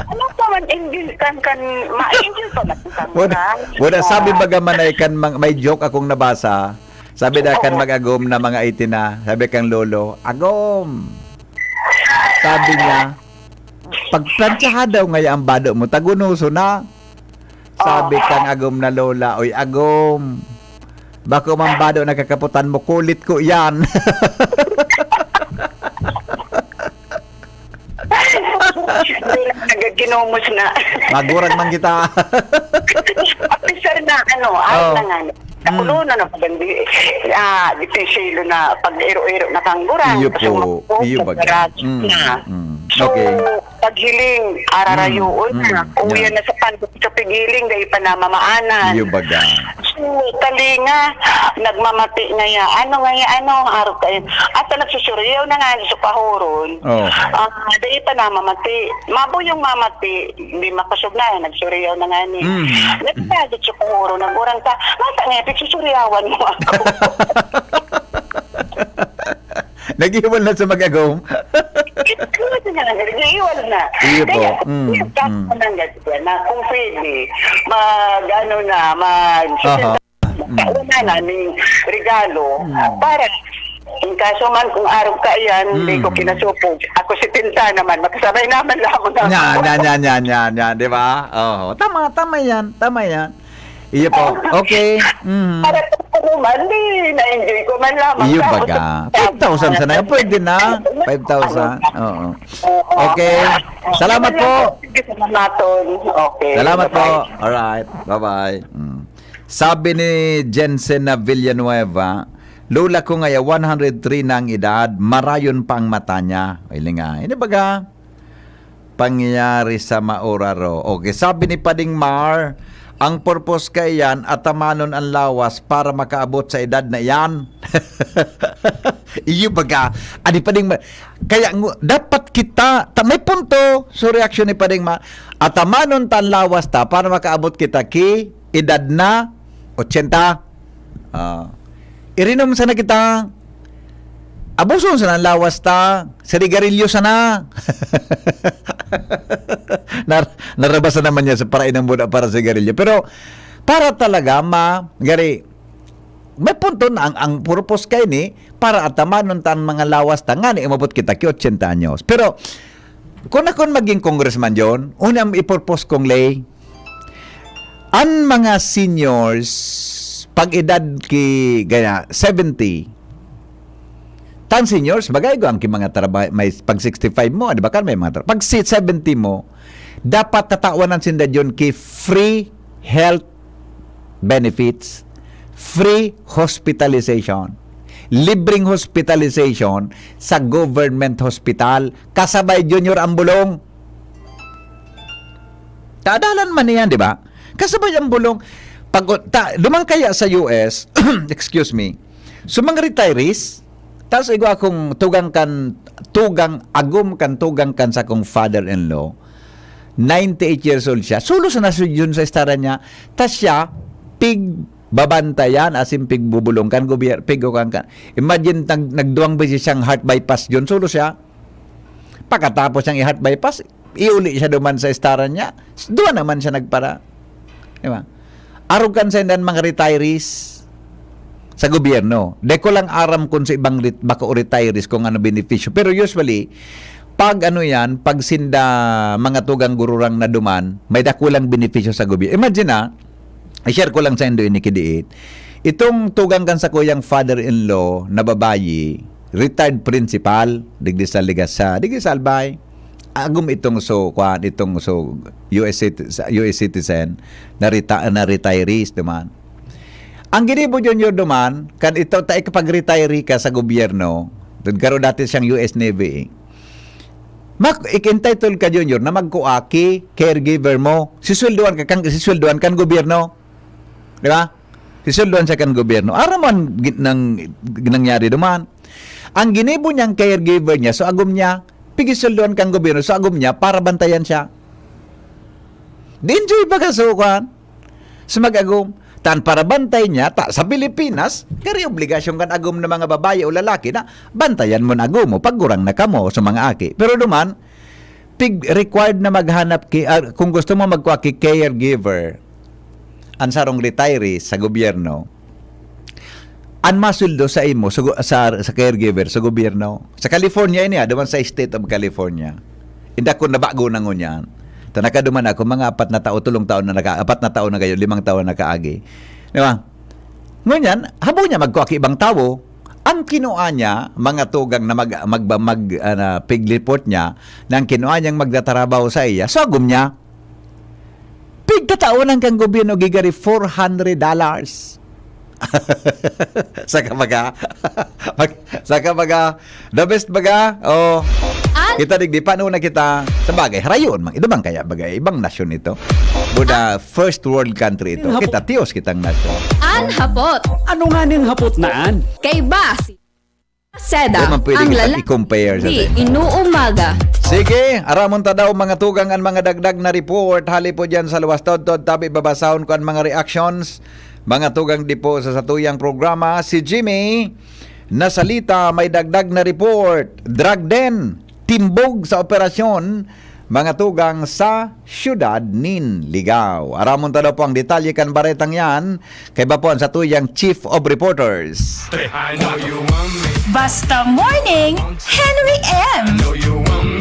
Ano pa man, enjoy kan, kan, ma-enjoy pa man kan Wala, kan? wala, sabi Ah, baga man ay kan mang-, may joke akong nabasa. Sabi na kan Oo. mag-agom na mga eighty na, sabi kang lolo, "Agom." Sabi niya, "Pagplantsahan daw ngaya ang bado mo, tagunoso na." Sabi kang agom na lola, "Oy, agom, bako man bado nakakaputan mo, kulit ko yan." Nagaginomos na. Magurag man kita. Officer na, ano, ay Oh. na nga. Nakulo na na pagandi. Ah, di silo na pag-iro-iro na kanggurang. Iyo po. Iyo baga. Mm, Na. mm. So, Okay. paghiling, ararayoon Mm, na. mm, Uwi yeah. Mm. Na sa pan sa pigiling, dahil pa namamaanan. Iyo baga. So, talinga, nagmamati ngaya. Ano ngaya, ano, araw kayo? At nagsusuriyaw na nga sa pahoron. Oh. Ah, dahil pa namamati. Mabo yung mamati, di makasog na, eh, nagsuriyaw na nga ni. Mm. Nagsagot sa pahoron, nagurang ka, mata nga, pagsusuriyawan mo ako. Naghiwal na sa mag-agom. Yan, iwal na. Iyo po. Kaya, Mm, yung mm. Naman na, na kung pwede, mag, ano na, mag, Aha. Wala na ning regalo. Mm. Para, in kaso man, kung arog ka yan, Mm. di ko kinasupog. Ako si Pinta naman, makasabay naman lamang ako. Yan, yan, yan, yan, yan, yan, di ba? Oo. Tama, tama yan, tama yan. Iyo po. Okay. Mm. Para sa ako man, di, na-enjoy ko man lamang. Iyo Tapos, baga. Five thousand sana. Pwede na. Five thousand. Oo. Oo. Okay. Salamat po. Sige, salamaton. Okay. Salamat po. Bye-bye. Alright. Bye-bye. Mm. Sabi ni Jensen na Villanueva, "Lola ko ngaya, one hundred three na ang edad, marayon pa ang mata niya." Ay, linga. Ini baga, pangyayari sa mauraro. Okay, sabi ni Pading Mar, "Ang purpose kaiyan, atamanon ang lawas para makaabot sa edad na iyan." Iyo baga, ani Pading Mar, kaya ngu-, dapat kita, ta-, may punto sa reaksyon ni Pading Mar, atamanon ta ang lawas ta para makaabot kita ki edad na ochenta. Ah. Irinom sana kita. Abuson sana ang lawas ta. Sigarilyo sana. Nar-, narabasa naman niya sa parainom muna para sigarilyo. Pero para talaga ma-, gari, may punto na ang, ang purpose kay ni para atamanon ta ang mga lawas ta ngani umabot kita ki ochenta anyos. Pero kung ako maging congressman yon, una ang ipurpose kong lay, an mga seniors, pag edad ki, gaya, seventy, tan seniors, bagay ko ang ki mga trabaho, may pag sixty-five mo, di ba, kan may mga tra-, pag si seventy mo, dapat tatawanan sinda dyan ki free health benefits, free hospitalization, libreng hospitalization sa government hospital, kasabay junior ang bulong. Tadalan man niyan, di ba? Kasabay ang bulong. Pag, ta, duman kaya sa U S, excuse me, so mga retirees, tas igwa akong tugang kan, tugang, agom kan, tugang kan sa kong father-in-law, ninety-eight years old siya. Sulos na si Jun sa istara niya, tas siya, pig babantayan, asin pigbubulong kan gobyerno, pig kan, kan. Imagine, nag-, nagduwang beses siyang heart bypass, Jun, sulos siya. Pagkatapos niyang i-heart bypass, iuli siya duman sa istara niya. Duwa naman siya nagpara. Di ba? Arog kan sa indan mga retirees sa gobyerno. Di ko lang aram kung sa ibang ret-, bako retirees kung ano benepisyo. Pero usually, pag ano yan, pag sinda mga tugang gururang na duman, may dakulang benepisyo sa gobyerno. Imagine na, i-share ko lang sa indo ini kidiit. Itong tugang kan sa kuyang father-in-law na babayi, retired principal, digdi sa Ligas, sa, digdi sa Albay. Agom itong so, kuan, itong so, U S citi-, sa U S citizen, na reta-, na retirees naman. Ang ginibo junior duman, kan ito ta ikapag-retire ka sa gobyerno, dun garo dati siyang U S Navy, eh. Mak-, ik-, entitled ka, junior, na magkuaki, caregiver mo. Sisweldoan ka, kang, sisweldoan kan gobyerno. Di ba? Sisweldoan siya kan gobyerno. Aram mo ang gi-, nang, nangyari duman. Ang ginibo niyang caregiver niya, so agom niya, pigisweldoan kan gobyerno, so agom niya, para bantayan siya. Di enjoy ba ka, so, kuan? Sa mag-agom, tan para bantay niya, ta, sa Pilipinas, gari obligasyon kan agom na mga babae o lalaki na bantayan mo na agom mo, pag gurang na kamo sa mga aki. Pero duman, pig-, required na maghanap ki, ah, kung gusto mo magkuha ki caregiver, ang sarong retiree sa gobyerno, ang masweldo sa imo, sa gu-, sa, sa caregiver, sa gobyerno. Sa California ini, ah, duman sa State of California. Inda ko nabago na ngunyan. Ta nakaduman ako, mga apat na tao, tulong taon na naka-, apat na tao na gayon, limang taon na kaagi. Di ba? Ngunyan, habo niya magkuha ki ibang tawo. Ang kinua niya, mga tugang na mag-, magba-, mag-, ah, na piglipot niya, na ang kinua niyang magtatarabaho sa iya, so agom niya. Pigtataonan kan gobyerno gigari four hundred dollars. Saka baga, mag-, saka baga, the best baga, oh, An- kita digdi, paano na kita, sa bagay, harayon, mang, ito bang kaya bagay, ibang nasyon ito? Buda, first world country ito. Hapo- Kita, tiyos kitang nasyon. An hapot. Ano nga nin hapot na an? Kay Basi. Seda, Di man pwede ang kita lalaki i-compare sa di tayo. Inuumaga. Sige, aramon ta daw, mga tugang, ang mga dagdag na report. Hali po dyan sa luwas todtod, tabi babasahon ko ang mga reactions. Mga tugang di po sa satuyang programa, si Jimmy Nasalita may dagdag na report. Drug den. timbog sa operasyon, mga tugang sa siyudad nin Ligao. Aramon ta daw po ang detalye kan baretang yan, kaiba po ang satuyang Chief of Reporters. Basta Morning, Henry M.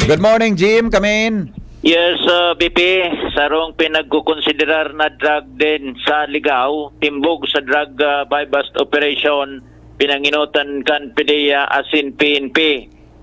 Good morning, Jim. Come in. Yes, uh, B P, sarong pinagkukonsiderar na drug den sa Ligao, timbog sa drug, uh, buy-bust operation, pinanginotan kan PDEA asin P N P.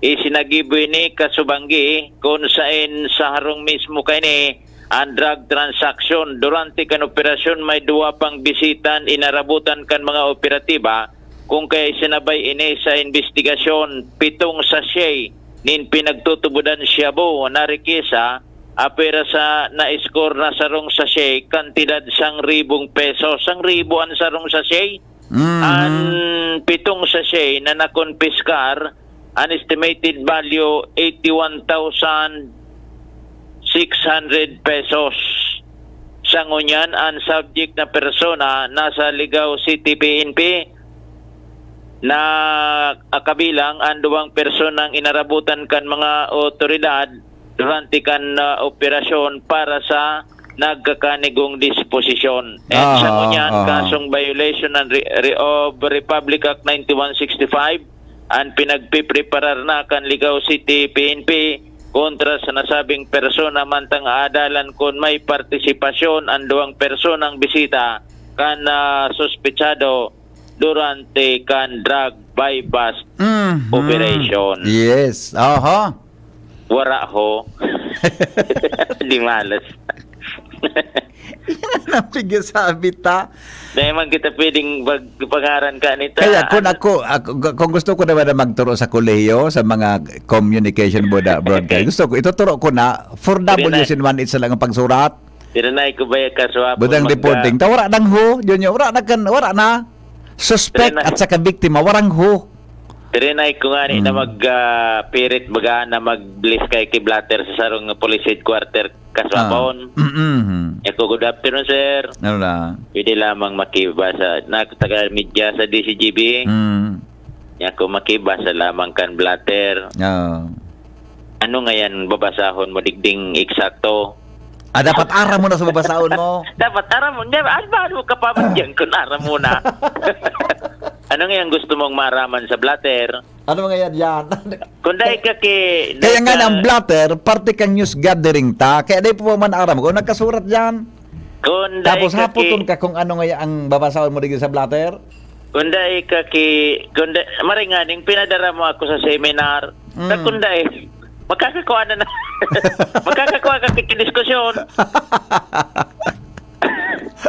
Isinagibo ini kasubanggi kun saen sa harong mismo kaini an drug transaction. Durante kan operasyon, may duwa pang bisita an inarabotan kan mga operatiba, kun kaya isinabay ini sa imbestigasyon. Pitong sachet nin pinagtutubodan shabu na rikesa, apwera sa na-score na sarong sachet, kantidad sangribo pesos. Sangribo an sarong sachet. Mhm. An pitong sachet na nakonpiskar, an estimated value, eighty-one thousand six hundred pesos. Sa ngunyan, an subject na persona nasa Ligao City P N P na kabilang an duwang personang inarabotan kan mga otoridad durante kan, ah, operasyon para sa nagkakanigong disposisyon. At sa Aha, ngunyan, aha. kasong violation ng re-, re-, of Republic Act ninety-one sixty-five, an pinagpipreparar na kan Ligao City P N P kontra sa nasabing persona, mantang aadalan kun may partisipasyon an duwang personang bisita kan, ah, suspetsado durante kan drug buy-bust Mhm. operation. Yes. Aha. Wara ho. Di malas. Yan ang pigsasabi ta. Dahil man kita pwedeng mag-, pangaran ka nito. Kaya kung Ano? ako, ako, kung gusto ko naman na magturo sa kolehiyo, sa mga communication board, ah, broadcast, Okay. gusto ko, ituturo ko na four W's Sige na. and one H na lang ang pagsurat. Pero na, ikaw ba yung kaswapon Budang mag-, reporting. Ta, wala nang ho, yun yun, wala na kan, wala na. Suspect Pero na- at saka biktima, warang ho. Pero na, ikaw nga ni na Mm. mag, ah, pirit baga na mag-bless kay, kay Blatter sa sarong police headquarter, kaswapon. Ah. Mm-mm. Ako, good afternoon, sir. Ano na? Pwede lamang makibasa. Na, taga media sa D C G B. Mm. Ako, makibasa lamang kan Blatter. Oo. Ano ngayan babasahon mo, digding eksakto? Ah, dapat aram mo na sa babasahon mo. Dapat aram mo. Di ba, ano ba, ano ka pa man dyan kung aram mo na? Ano ngayon gusto mong maaraman sa Blatter? Ano ngayon yan? Kung dahil ka ki-, Kaya dahil nga ka ng Blatter, parte kang news gathering ta. Kaya dahil po man aram ko, nagkasurat dyan. Kung dahil Tapos ka hapoton ki- ka kung ano ngayon ang babasahon mo digdi sa Blatter. Kung dai ka ki-, kung da-, maray nganing pinadara mo ako sa seminar. Mm. Sa kung dai, makakakuha na na. Makakakuha ka ki-, diskusyon.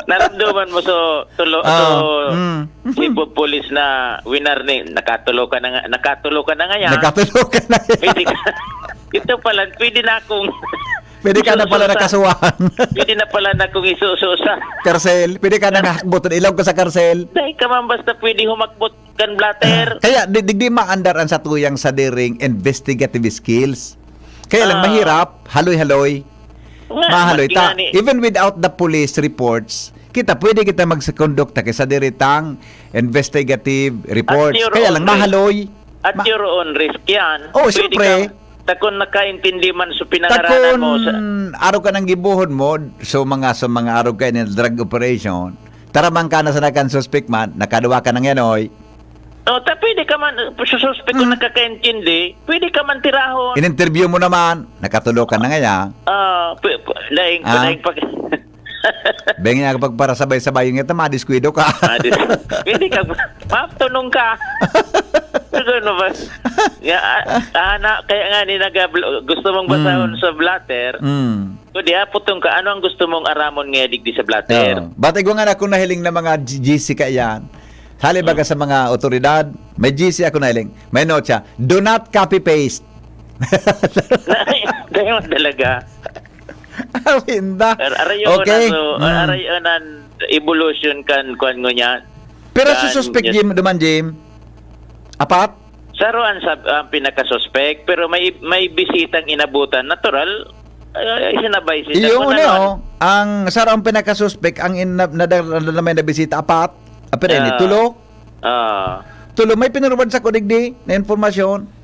Naramdaman mo so, tulo, Ah, so, mm. si Bob Police na winner ni, nakatulo ka na nga, nakatulo ka na nga yan. Nakatulo ka na yan. Pwede ka, ito pala, pwede na akong Pwede ka na pala Sususa. nakasuhan. Pwede na pala na kung isususa. Karsel. Pwede ka na nahakbot. Ilaw ka sa karsel. Dahil ka man basta pwede humakbot kan Blatter. Kaya di, di, di maandar ang satuyang sadiring investigative skills. Kaya lang Ah. mahirap, haloy-haloy. Nga, Mahaloy. Ta, magingani. Even without the police reports, kita pwede kita magsekondukta kay sadiritang investigative reports. At your Kaya own lang risk. mahaloy. At Ma- your own risk yan. Oh, Pwede siyempre. kang, takon nakaintindi man sa pinangaranan Takon mo sa araw ka nang gibuhon mo, so mga, so mga araw ka in drug operation, taraman ka na sa nakan suspect man, nakaduwa ka nang yan, oy. Oh, ta pwede ka man, uh, sususpek kung Hmm. nakakaintindi, pwede ka man tirahon. In-interview mo naman, nakatulo ka na ngayon. Ah, pu-, pu-, daing, Ah. daing pag- Beng nga pagparasabay-sabay yung ito, madiskuido ka. Ah, dis-, pwede ka, matunong ka. Ano ba? Ya, ah, ah, na, kaya nga ni nag-, gusto mong basahon Hmm. sa blatter. Hmm. Kundi, ah, putong ka, ano ang gusto mong aramon nga digdi sa blatter? Oo. Bati ko nga na kung nahiling na mga G-, G C ka yan. Hali baga Hmm. sa mga otoridad, may G C ako nahiling. May note siya, "Do not copy-paste." Dayon talaga. Awinda. Ar-, arayo Okay. na so, Mm. arayo na evolution kan kuwan ngunyan. Pero Kan sususpek, Diyos. Jim, duman, Jim? Apat? Saro ang sab-, ang pinakasuspek, pero may, may bisitang inabutan. Natural, ah, sinabay sila Iyo kung nga, ano, oh. Ang saro ang pinakasuspek, ang in-, na, na, na, na may nabisita, apat. Ah, pero ini, Ah. tulo. Ah. Tulo, may pinurban sa kudigdi na informasyon.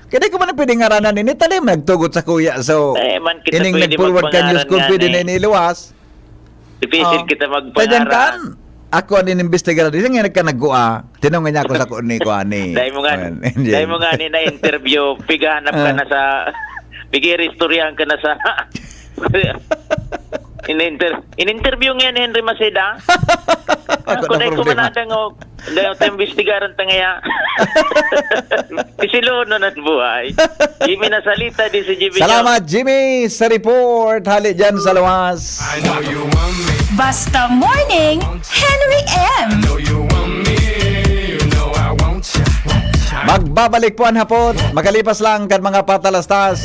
Kaya di ko man pwede ngaranan ini, talim nagtugot sa kuya. So, Eh, man kita ining pwede nag-forward kan magpangaran school, nga pwede ni. na iniluwas. Difícil Oh. kita Tadyang magpangaran. kan, ako ang inimbestigar. Di nga nagkanagkua. Tinanong niya ako sa ko ni kuan ni Dahil mo nga, kuan, Angel. dahil mo nga ni na-interview, pigahanap ka Ah. na sa, pig-iristoryahan ka na sa, in-inter-, in-interview nga ni Henry Maceda. Ako Ako na na problema. kumanadang, oh. Dahil tayo imbestigaran ta ngaya. Isiloon na ng buhay. Jimmy Nasalita, di si Jimmy Salamat, Jones. Jimmy, sa report. Hali dyan sa luwas. I know you want me. Basta Morning, Henry M. Know you want me. You know I want you. Magbabalik po ang hapot. Makalipas lang kan mga patalastas.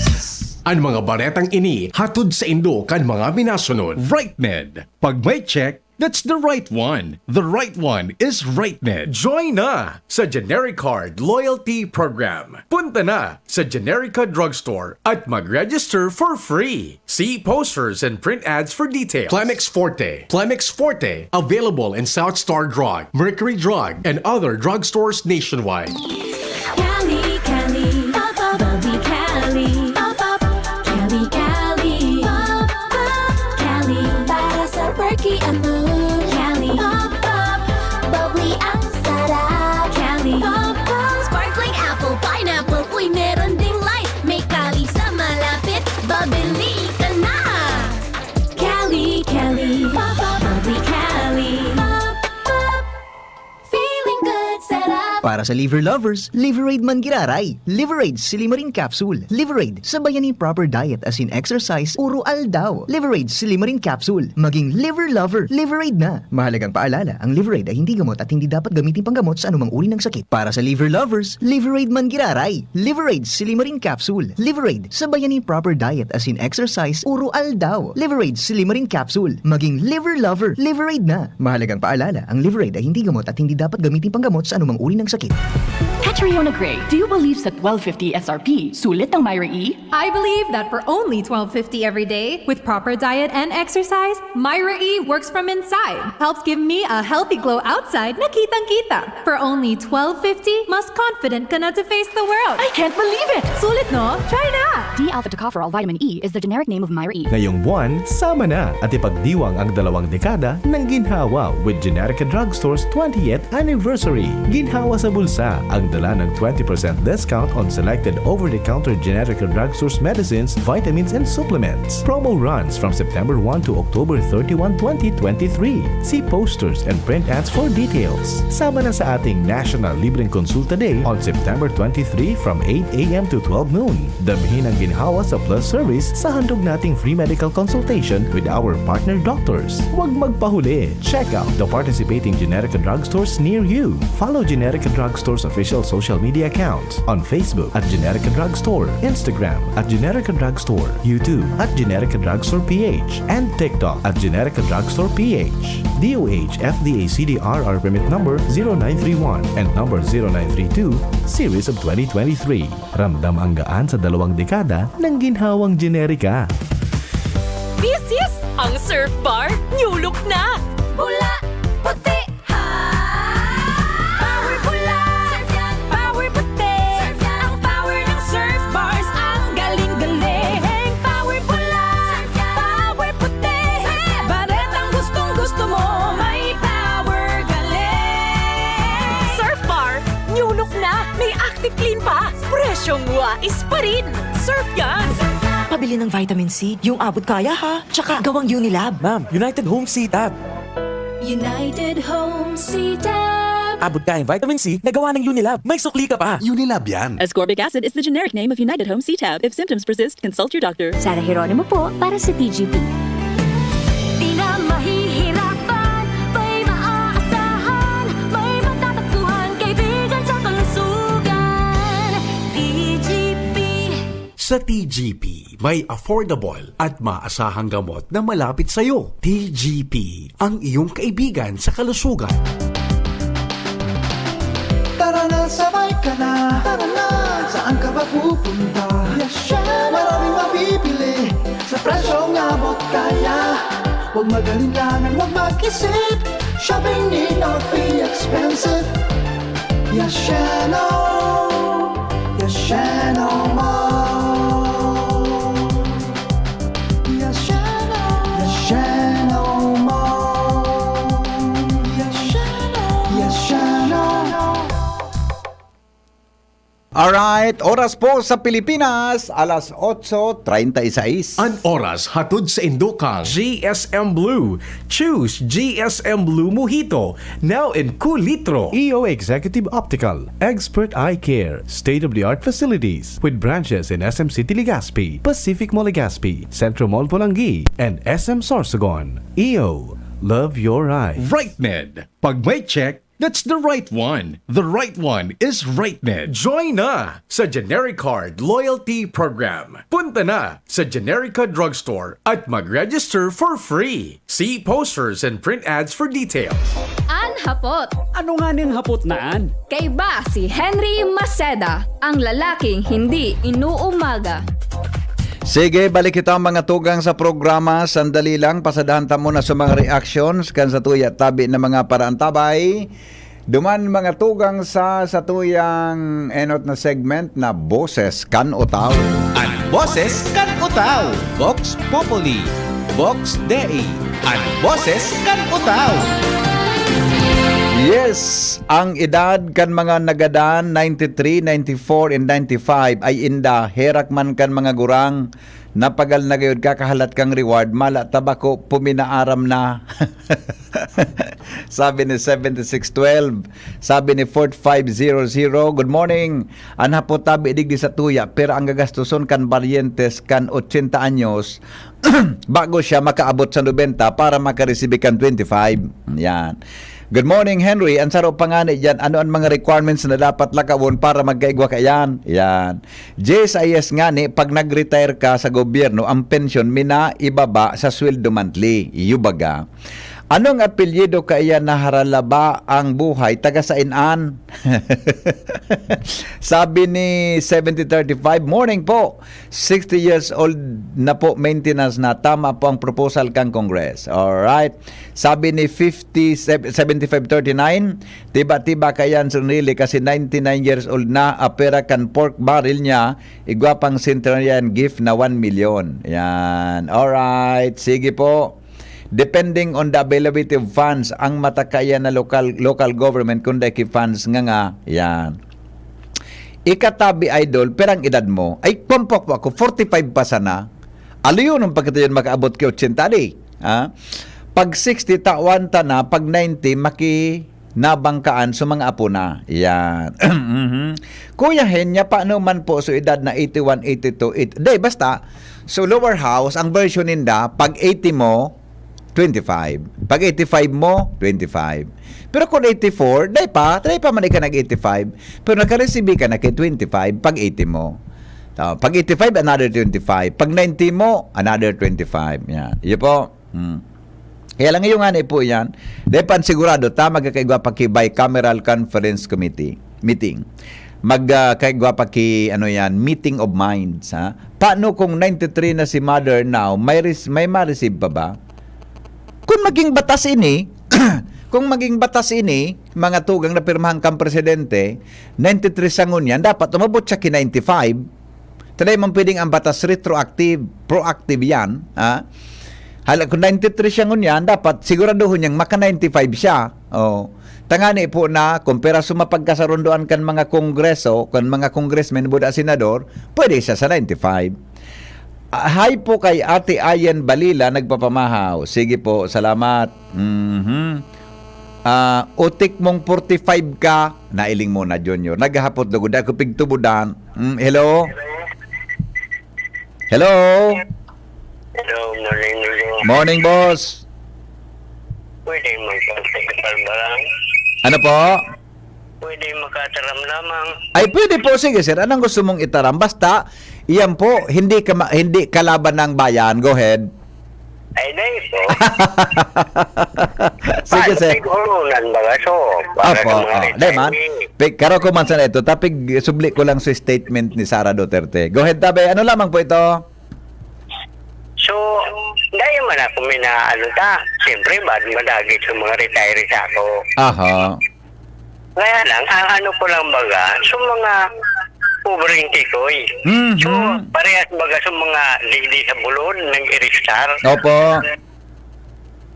Ang mga baretang ini hatod sa indo kan mga minasunod. RightMed. Pag may check, that's the right one. The right one is RightMed. Join na sa Genericard Loyalty Program. Punta na sa Generica Drugstore at mag-register for free. See posters and print ads for details. Plemex Forte. Plemex Forte. Available in South Star Drug, Mercury Drug, and other drugstores nationwide. Cali, Cali, pop, pop, bubbly Cali, pop, pop, Cali, Cali, pop, pop, Cali, para sa perky at mood. Cali, pop, pop, bubbly ang sarap. Cali, pop, pop, sparkling apple, pineapple, uy, meron ding light. May Cali sa malapit, babili ka na. Cali, Cali, pop, pop, bubbly Cali, pop, pop. Feeling good, sarap. Para sa liver lovers, Liveraid man giraray. Liveraid Silimarin Capsule. Liveraid, sabayan ni proper diet as in exercise, uro aldaw. Liveraid Silimarin Capsule. Maging liver lover, Liveraid na. Mahalagang paalala, ang Liveraid ay hindi gamot at hindi dapat gamitin panggamot sa anumang uri ng sakit. Para sa liver lovers, Liveraid man giraray. Liveraid Silimarin Capsule. Liveraid, sabayan ni proper diet as in exercise, uro aldaw. Liveraid Silimarin Capsule. Maging liver lover, Liveraid na. Mahalagang paalala, ang Liveraid ay hindi gamot at hindi dapat gamitin panggamot sa anumang uri ng sakit. Catriona Gray, do you believe sa twelve fifty S R P, sulit ng Myra E? I believe that for only twelve fifty every day, with proper diet and exercise, Myra E works from inside, helps give me a healthy glow outside na kitang-kita. For only twelve fifty, mas confident ka na to face the world. I can't believe it! Sulit, no? Try na! D-alpha tocopherol vitamin E is the generic name of Myra E. Ngayong buwan, sama na at ipagdiwang ang dalawang dekada ng ginhawa with Generica Drugstore's twentieth anniversary. Ginhawa sa bulsa ang dala ng twenty percent discount on selected over-the-counter Generica Drugstore's medicines, vitamins, and supplements. Promo runs from September one to October thirty-one, twenty twenty-three. See posters and print ads for details. Sama na sa ating National Libreng Konsulta Day on September twenty-three from eight a m to twelve noon. Damhin ang ginhawa sa Plus Service sa handog nating free medical consultation with our partner doctors. Huwag magpahuli. Check out the participating Generica Drugstores near you. Follow Generica Drugstore's official social media accounts on Facebook at Generica Drugstore, Instagram at Generica Drugstore, YouTube at Generica Drugstore P H, and TikTok at Generica Drugstore P H. D O H F D A C D R R permit number zero nine three one and number zero nine three two, series of twenty twenty-three. Ramdam ang gaan sa dalawang dekada ng ginhawang Generica. This is ang Surf Bar New Look na! Pula, puti, ha! Power pula, surf yan. Power puti, surf yan. Ang power ng Surf Bars, ang galing-galing. Power pula, surf yan. Power puti, surf yan. Baretang gustong-gusto mo, may power galing. Surf Bar New Look na! May Active Clean pa! Presyong wais pa rin! Surf yan! Pabili ng vitamin C, yung abot kaya ha! Tsaka gawang Unilab. Ma'am, United Home C-Tab. United Home C-Tab. Abot kayang vitamin C na gawa ng Unilab. May sukli ka pa. Unilab yan. Ascorbic acid is the generic name of United Home C-Tab. If symptoms persist, consult your doctor. Sarah Geronimo po para sa T G P. Di na mahihirapan, may maaasahan, may matatagpuan, kaibigan sa kalusugan. T G P. Sa T G P, may affordable at maasahang gamot na malapit sa'yo. T G P, ang iyong kaibigan sa kalusugan. Tara na, sabay ka na. Tara na, saan ka ba pupunta? Yes, syempre. Maraming mabibili sa presyong abot kaya. Huwag mag-alinlangan, huwag mag-isip. Shopping need not be expensive. Yes, Shano. Yashano Mall. Yashano. Yashano Mall. Yashano. Yashano. Alright, oras po sa Pilipinas, alas otso treinta y seis. An oras hatod sa indo kan G S M Blue. Choose G S M Blue Mojito, now in kulitro. E O Executive Optical, Expert Eye Care, state-of-the-art facilities with branches in S M City Legazpi, Pacific Mall Legazpi, Centro Mall Polangui, and S M Sorsogon. E O, love your eyes. RightMed. Pag may check, that's the right one. The right one is RightMed. Join na sa Genericard Loyalty Program. Punta na sa Generica Drugstore at mag-register for free. See posters and print ads for details. An hapot. Ano nga ning hapot na an? Kaiba si Henry Maceda, ang lalaking hindi inuumaga. Sige, balik kita, mga tugang, sa programa. Sandali lang, pasadahan ta muna sa mga reactions kan sa tuya tabi na mga paraantabay. Duman, mga tugang, sa satuyang enot na segment na Boses kan Utaw. An Boses kan Utaw, Vox Populi, Vox Dei, an Boses kan Utaw. Yes, ang edad kan mga nagadan, ninety-three, ninety-four, and ninety-five, ay inda, herak man kan mga gurang, napagal na gayod kakahalat kang reward, mala tabako, puminaaram na. Sabi ni seventy-six twelve, sabi ni forty-five zero zero, "Good morning. An hapot tabi digdi sa tuya, pero ang gagastuson kan baryentes kan ochenta anyos, bago siya makaabot sa nobenta para makaresibi kan twenty-five." Yan. "Good morning, Henry. An saro pa ngani diyan, ano an mga requirements na dapat lakawon para magkaigwa kaiyan?" Yan. Yes, ay yes ngani, pag nag-retire ka sa gobyerno, ang pensyon minaibaba sa sweldo monthly. Iyo baga. Anong apelyido kaiyan na haralaba ang buhay? Taga sain an? Sabi ni seventy thirty-five, "Morning po. Sixty years old na po, maintenance na. Tama po ang proposal kang Congress." Alright. Sabi ni fifty, seventy-five thirty-nine, "Tiba-tiba kaiyan si Ronili kasi ninety-nine years old na, apera kan pork barrel niya, igwa pang centenarian gift na one million." Yan. Alright. Sige po. "Depending on the availability of funds, ang matakaya na local, local government kung dai ki funds nga nga." Yan. Ikatabi, idol, pirang edad mo? Ay, pampok po ako, forty-five pa sana. Aliyo nung pagkatayon makaabot ki ochenta di. Ha? Pag sixty, tawan ta na. Pag ninety, makinabangkaan sa mga apo na. Yan. Mhm. Kuya Hen, nya paano man po so edad na eighty-one, eighty-two, eight, di, basta, so lower house, ang version ninda, pag eighty mo, twenty-five. Pag eighty-five mo, twenty-five. Pero kung eighty-four, dai pa, dai pa man ika nag-eighty-five. Pero nakaresibi ka na kay twenty-five pag eighty mo. Ah, pag eighty-five, another twenty-five. Pag ninety mo, another twenty-five. Yan. Iyo po. Hmm. Kaya lang iyo nga na po yan. Dai pa an sigurado, ta magkakaigwa pa ki bicameral conference committee meeting. Mag, ah, kaigwa pa ki, ano yan, meeting of minds, ha? Paano kung ninety-three na si mother now, may res-, may ma-receive pa ba? Kung maging batas ini, kung maging batas ini, mga tugang na pirmahan kang presidente, ninety-three sa ngunyan, dapat umabot siya ki ninety-five. Tanay man pwedeng ang batas retroactive, proactive yan, ha? Hala, kung ninety-three siya ngunyan, dapat siguraduhon niyang maka ninety-five siya. Oh. Tangani po na, kung piraso mapagkasarundoan kan mga kongreso, kan mga congressmen, buda senador, pwede siya sa ninety-five. Ah, hi po kay Ate Ayen Balila, nagpapamahaw. Sige po, salamat. Mhm. Ah, utik mong forty-five ka, nailing mo na, Junior. Naghahapot lugod ako pigtubudan. Mm, hello? Hello? Hello, morning, Lolo. Morning, boss. Pwede magpagpagpal ba lang? Ano po? Pwede makataram lamang. Ay, pwede po. Sige, sir. Anong gusto mong itaram? Basta, iyan po, hindi ka ma-, hindi kalaban ng bayan. Go ahead. Ay, dai po. Sige, sir. Pig-urunan ba nga, so, para Apo, sa mga ah, retiree. Dai man. Pig-, karo ko man sa ito, tapig subli ko lang sa statement ni Sara Duterte. Go ahead, tabi. Ano lamang po ito? So, dai man ako may na, ano ta, siyempre, bad madagit sa mga retiree sa ako. Aha. Kaya lang, ang ano ko lang baga, so mga Pobreng tikoy. Mhm. So, parehas baga sa mga digdi sa bulod, nag-iristar. Opo.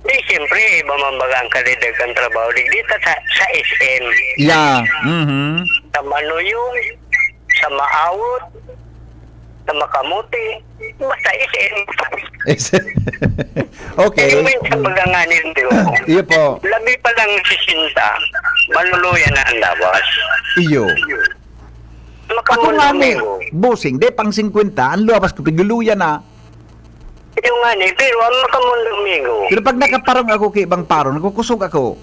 Di, siyempre, iba man baga ang kalidad kan trabaho digdi ta sa, sa S M. Yeah. Mhm. Sa Manuyong, sa Maawot, sa Makamote, basta S M. Yes. Okay. Kaya minsan baga nga ninyo, Iyo po. labi pa lang sisenta, maluluya na ang lawas. Iyo. Ako Makamote nga ni, Domingo. Bossing, di pang singkwenta, ang luwas ko, piguluya na. Yung nga ni, pero ang Makamote Domingo. Pero pag nakaparong ako, ki bang parong, nagkukusog ako.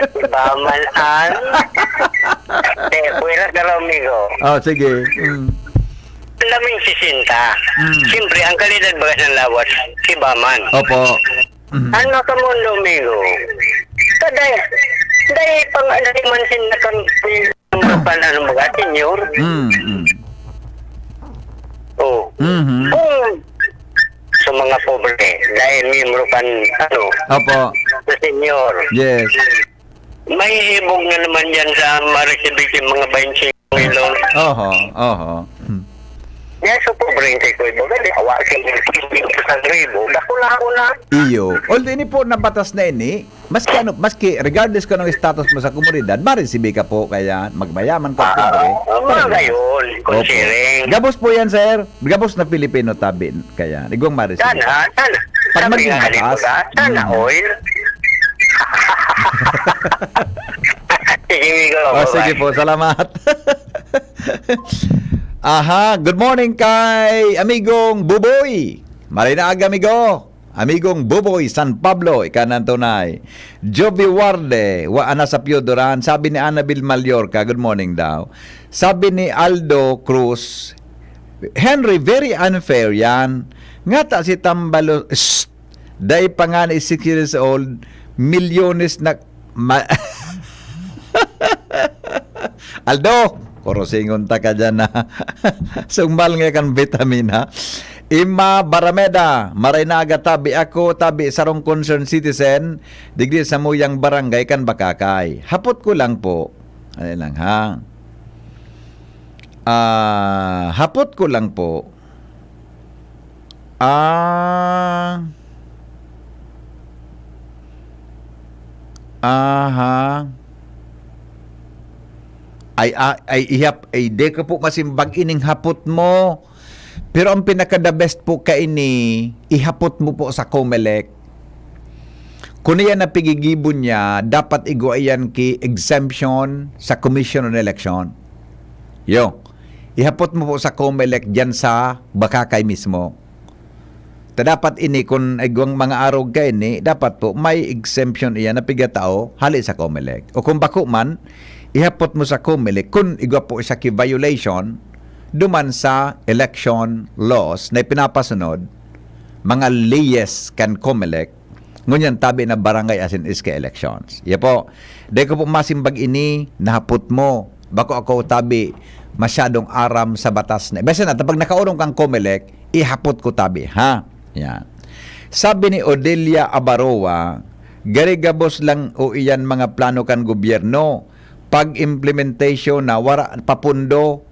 Iba man an. Eh, pwera ka raw, amigo. Oh, sige. Mm. Laming sisenta. Mm. Siyempre, ang kalidad baga ng lawas, iba man. Opo. Mm. Ang Makamote Domingo, kaday, day pang ano man sin nakan-, Ano pa na, ano, mga senior? Mm, mm. Oh. Mhm. Kung sa mga pobre, dahil miyembro kan, ano, Opo. sa senior. Yes. May ibog na naman yan sa ma-receive yung mga bainti milyon. Oho, oho. Hmm. Kaya sa pobre, hindi ko ibaga, di, awa, sa isang ribo, dakula ko na. Iyo. Although ini po, nabatas na ini, Maski ano, maski regardless kung anong status mo sa komunidad, maresibi ka po, kaya magmayaman ka, Ah, pobre, ah, mga parehas. gayon, Opo. considering. Gabos po yan, sir. Gabos na Pilipino tabi, kaya igwang maresibi. Sana, sana. Pag Sabi maging nga ni batas. Buda, sana Mm. all. Sige, amigo. Oh, sige Bye-bye. po, salamat. Aha, good morning kay amigong Buboy. Maray na aga, amigo. Amigong Buboy San Pablo, ika na tunay. Jovi Warde, wa ana sa Pio Duran, sabi ni Annabel Mallorca, good morning daw. Sabi ni Aldo Cruz, "Henry, very unfair yan. Ngata si Tambalo, shh, dai pa nga ni six years old, milyones na, ma-" Aldo, kurusingon ta ka dyan, ha? Sumbal nga kan vitamin, ha? Ima Barameda, maray na aga tabi ako, tabi sarong concerned citizen, digdi sa muyang barangay kan Bakakay. Hapot ko lang po. Ano lang, ha? Ah, hapot ko lang po. Ah. Aha. Ay, ah, ay, ihap-, ay, di ko po masimbag ining hapot mo. Pero ang pinaka-the best po kaini, ihapot mo po sa Comelec. Kun iyan na pigigibo niya, dapat igwa iyan ki exemption sa Commission on Election. Yo, ihapot mo po sa Comelec diyan sa Bakakay mismo. Ta dapat ini, kun igwang mga arog kaini, dapat po may exemption iyan na pigatao hali sa Comelec. O kung bako man, ihapot mo sa Comelec kun igwa po siya ki violation duman sa election laws na ipinapasunod, mga leyes kan Comelec, ngunyan tabi na barangay asin S K elections. Iya po, dai ko po masimbag ini, nahapot mo. Bako ako tabi masyadong aram sa batas na. Basta na, ta pag nakaorong kang Comelec, ihapot ko tabi, ha? Yan. Sabi ni Odelia Abaroa, "Gari gabos lang o iyan mga plano kan gobyerno. Pag implementation na wara pa pundo,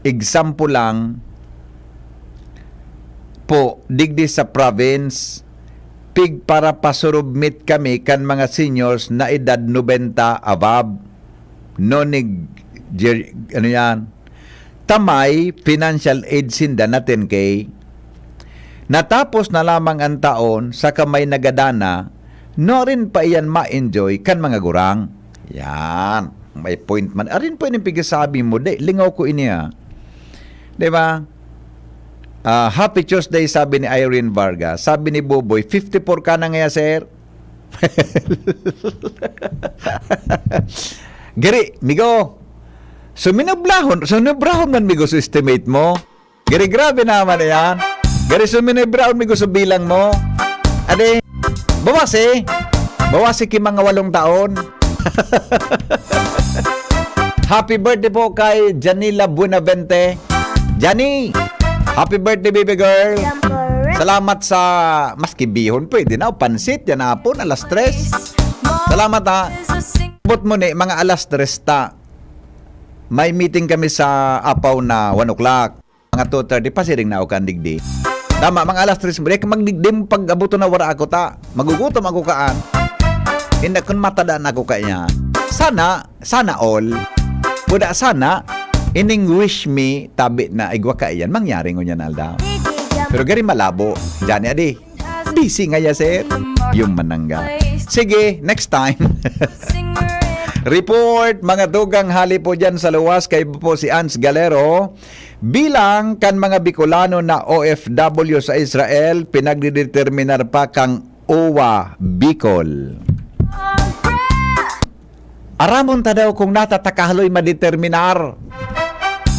example lang po, digdi sa province, pig para pasurubmit kami kan mga seniors na edad nobenta above." No, ni Jer-, ano yan? Tamay, financial aid sinda na ten K. Natapos na lamang ang taon, saka may nagadana, no rin pa iyan ma-enjoy kan mga gurang. Yan. May point man. Arin po ining pigasabi mo. Di, lingaw ko ini, ah. Di ba? Ah, "Happy Tuesday," sabi ni Irene Vargas. Sabi ni Boboy, "Fifty-four ka na ngaya, sir?" Giri, migo. Suminablahon, suminablahon man, migo, sa estimate mo. Giri, grabe naman yan. Giri, suminablahon, migo, sa bilang mo. Ade, bawasi. Bawasi ki mga walong taon. Happy birthday po kay Janila Buenavente. Jani, happy birthday, baby girl. Salamat sa, maski bihon, pwede na, o pansit, yan hapon, alas tres. Salamat, ha. Abot mo ni, mga alas tres ta. May meeting kami sa Apaw na one o'clock. Mga two thirty, pasiring na ako kan digdi. Tama, mga alas tres mo. Di ka magdigdi mo pag-abot na wara ako ta. Magugutom ako kaan. Hindi kun matadaan ako kaya. Sana, sana all. Buda sana, ining wish me, tabi na igwa kaiyan, mangyari ngunyan aldaw. Pero gari malabo. Diyan, adi. Busy ngaya, sir. Yung manangga. Sige, next time. Report, mga tugang, hali po dyan sa luwas. Kayo po si Ans Galero. Bilang kan mga Bicolano na O F W sa Israel, pinagdideterminar pa kang O W A Bicol. Aramon ta daw kung natataka haloy madeterminar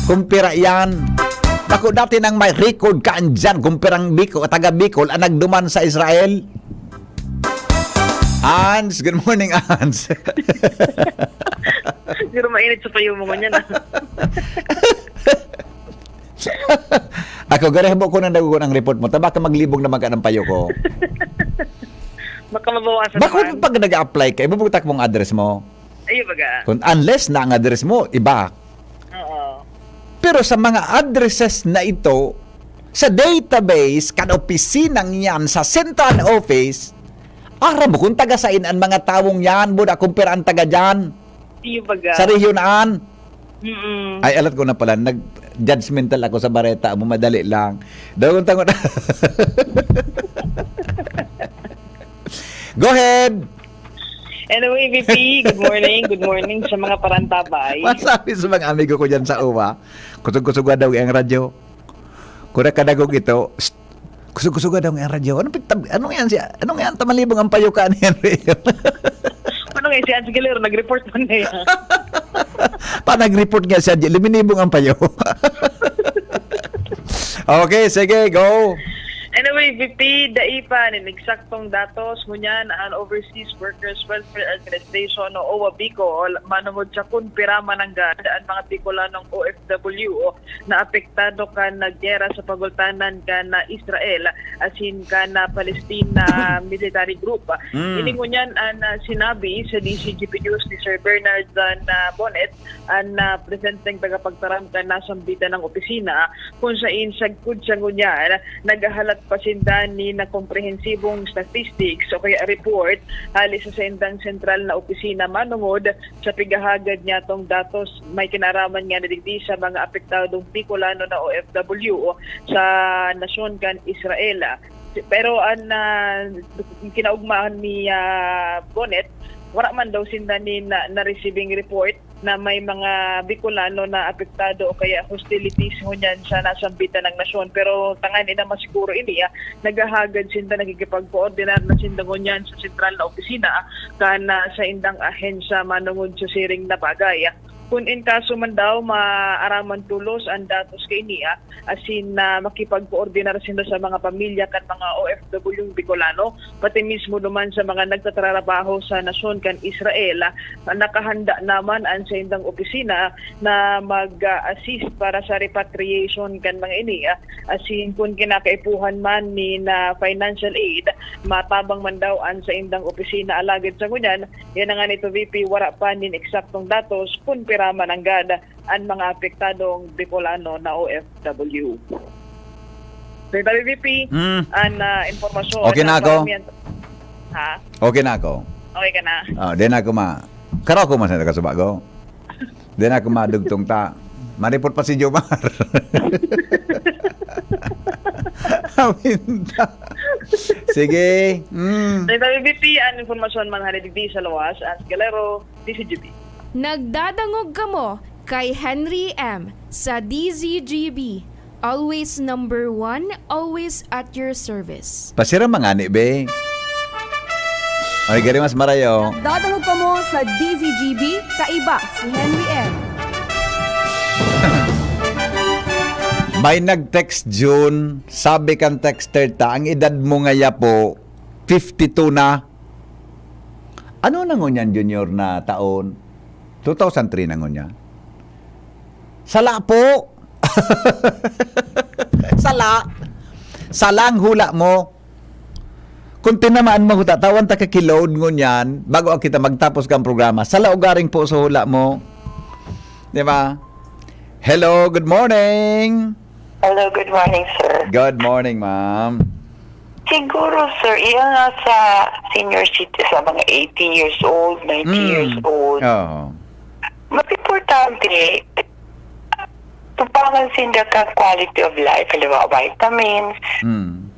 kung pira yan. Bako dati nang may record ka andyan kung pirang Bicol, taga Bicol ang nagduman sa Israel. Ans, good morning, Ans. Siguro mainit sa payo mo ngunyan, ah. Ako, gari, habo ko nang dagogon ang report mo. Taba ka, maglibog naman ka ng payo ko. Baka mabawasan Bako naman. Pag nag-apply ka, ibubugtak mong address mo. Ayun, baga. Kung, unless na ang address mo, iba. Oo. Pero sa mga addresses na ito, sa database, kan opisinang yan, sa central office, aram mo kung taga sain ang mga tawong yan, buda kung pera ang taga dyan, Ayun, baga. sa rehiyonan. Mm-mm. Ay, alat ko na pala, nag-judgmental ako sa bareta mo, madali lang. Daw kung tangon. Go ahead! Anyway, V P, good morning. Good morning sa mga parantabay. Masabi sa mga amigo ko dyan sa uwa, kusog-kusog daw ang radyo. Kura kadagog ito, "Shh, kusog-kusog daw ang radyo." Ano, pitab- ano yan siya? Ano yan? Tamalibong ang payo ka ni Henry. Ano nga, si Ange Galero, nag-report man ngayon. Pa nag-report nga siya, di- luminibong ang payo. Okay, sige, go. Anyway, V P, dai pa nin eksaktong datos ngunyan an Overseas Workers Welfare Administration o O W A Bicol manungod sa kun pira mananggad an mga Bicolanong O F W na apektado kan gera sa pagultanan kan Israel asin kan Palestina military group. Mm. Ini ngunyan an, ah, sinabi sa D Z G P News ni Sir Bernard Zan, ah, Bonet, an, ah, presenteng tagapagtaram kan nasambitan na opisina, kung sain sagkod sa ngunyan, naghahalat pa sinda nin komprehensibong statistics o kaya report hali sa saindang sentral na opisina manungod sa pighahagad niyatong datos may kinaaraman nga na digdi sa mga apektadong Bicolano na O F W sa nasyon kan Israel. Pero an, ah, kinaugmahan ni, ah, Bonet, wala man daw sinda ni na, na-receiving report na may mga Bicolano na apektado o kaya hostilities ngunyan sa nasambitan na nasyon. Pero tanganing masiguro ini, ah, naghahagad sinda, nakikipagkoordinar na sinda ngunyan sa sentral na opisina, ah, kan, ah, saindang ahensya manungod sa siring na bagay. Kun in kaso man daw, maaraman tolos an datos kaini, ah, asin na makipagkoordinar sinda sa mga pamilya kan mga O F W Bicolano, pati mismo duman sa mga nagtatrabaho sa nasyon kan Israel, ah, nakahanda naman an saindang opisina na mag-assist para sa repatriation kan mga ini, ah, asin kun kinakaipuhan man nin financial aid, matabang man daw an saindang opisina. Alagad sa ngunyan, yan na nga nito, V P, wala pa nin eksaktong datos kun pira mananggad an mga apektadong Bicolano na O F W. Secretary V P, Mm. an, ah, impormasyon Okay na ako? Paramihan- Ha? Okay na ako. Okay ka na? Ah, di na ako ma... Karaw ko man sa nakasubago. Di na ako madugtong ta. Maripot pa si Jomar. Aminta. Sige. Mm. Secretary V P, an impormasyon man hali digdi sa luwas, Ange Galero, D Z G P. Nagdadangog kamo kay Henry M sa D Z G B. Always number one, always at your service. Pasira mangani, be. Ay, gari mas marayo. Dadangog kamo sa D Z G B, kaiba si Henry M. May nag-text, June, sabi kan texter ta, ang edad mo ngaya po, fifty-two na. Ano na ngunyan, Junior, na taon? Two thousand three na ngunyan. Sala po! Sala! Salang hula mo. Kung tinamaan mo, huta, tawan ta ka ki-load ngunyan, bago kita magtapos kang programa. Sa laugaring po sa hula mo. Di ba? Hello, good morning. Hello, good morning, sir. Good morning, ma'am. Siguro, sir, iya nga sa senior citizen, sa mga eighty years old, ninety Mm. years old, Oo. mas importante, tubangan sinda kan quality of life, halimbawa, vitamins. Mm.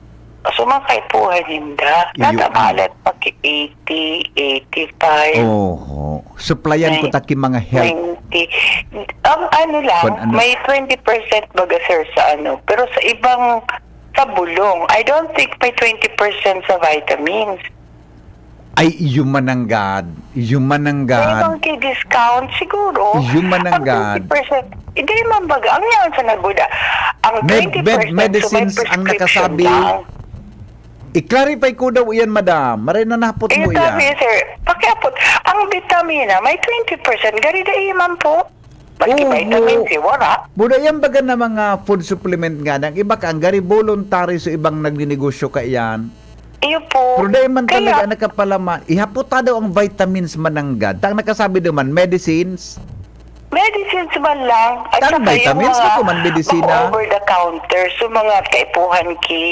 So, makaipuhan ninda. Iyo, Natabalat pag eighty, eighty-five, Oho. Supplyan ko May- taki mga health. twenty. Ang ano lang, Kung ano- may twenty percent baga, sir, sa ano. Pero sa ibang, sa bulong, I don't think may twenty percent sa vitamins. Ay, iyo mananggad. Iyo May mananggad. ibang ki-discount siguro. Iyo mananggad. Ang twenty percent, hindi man baga. Ang yan sa naguda. Ang Med- twenty percent, med- medicines so may ang prescription nakasabi. lang. I-clarify ko daw iyan, madam. Maray na nahapot Iyo mo sabi, iyan. sir. Pakiapot. Ang vitamina, may twenty percent. Gari da iman po. Maski Oo. Vitamin C, wala. Buda yan baga na mga food supplement nga. Ang iba ka, ang gari voluntary sa ibang nagninegosyo ka iyan. Iyo po. Pero dahil man Kaya, talaga nakapalaman, ihapot ta daw ang vitamins mananggad. Tang nakasabi naman, medicines. medicines man lang. At Tan saka yung vitamins, mga, ako man, medisina. mga over the counter. So, mga kaipuhan ki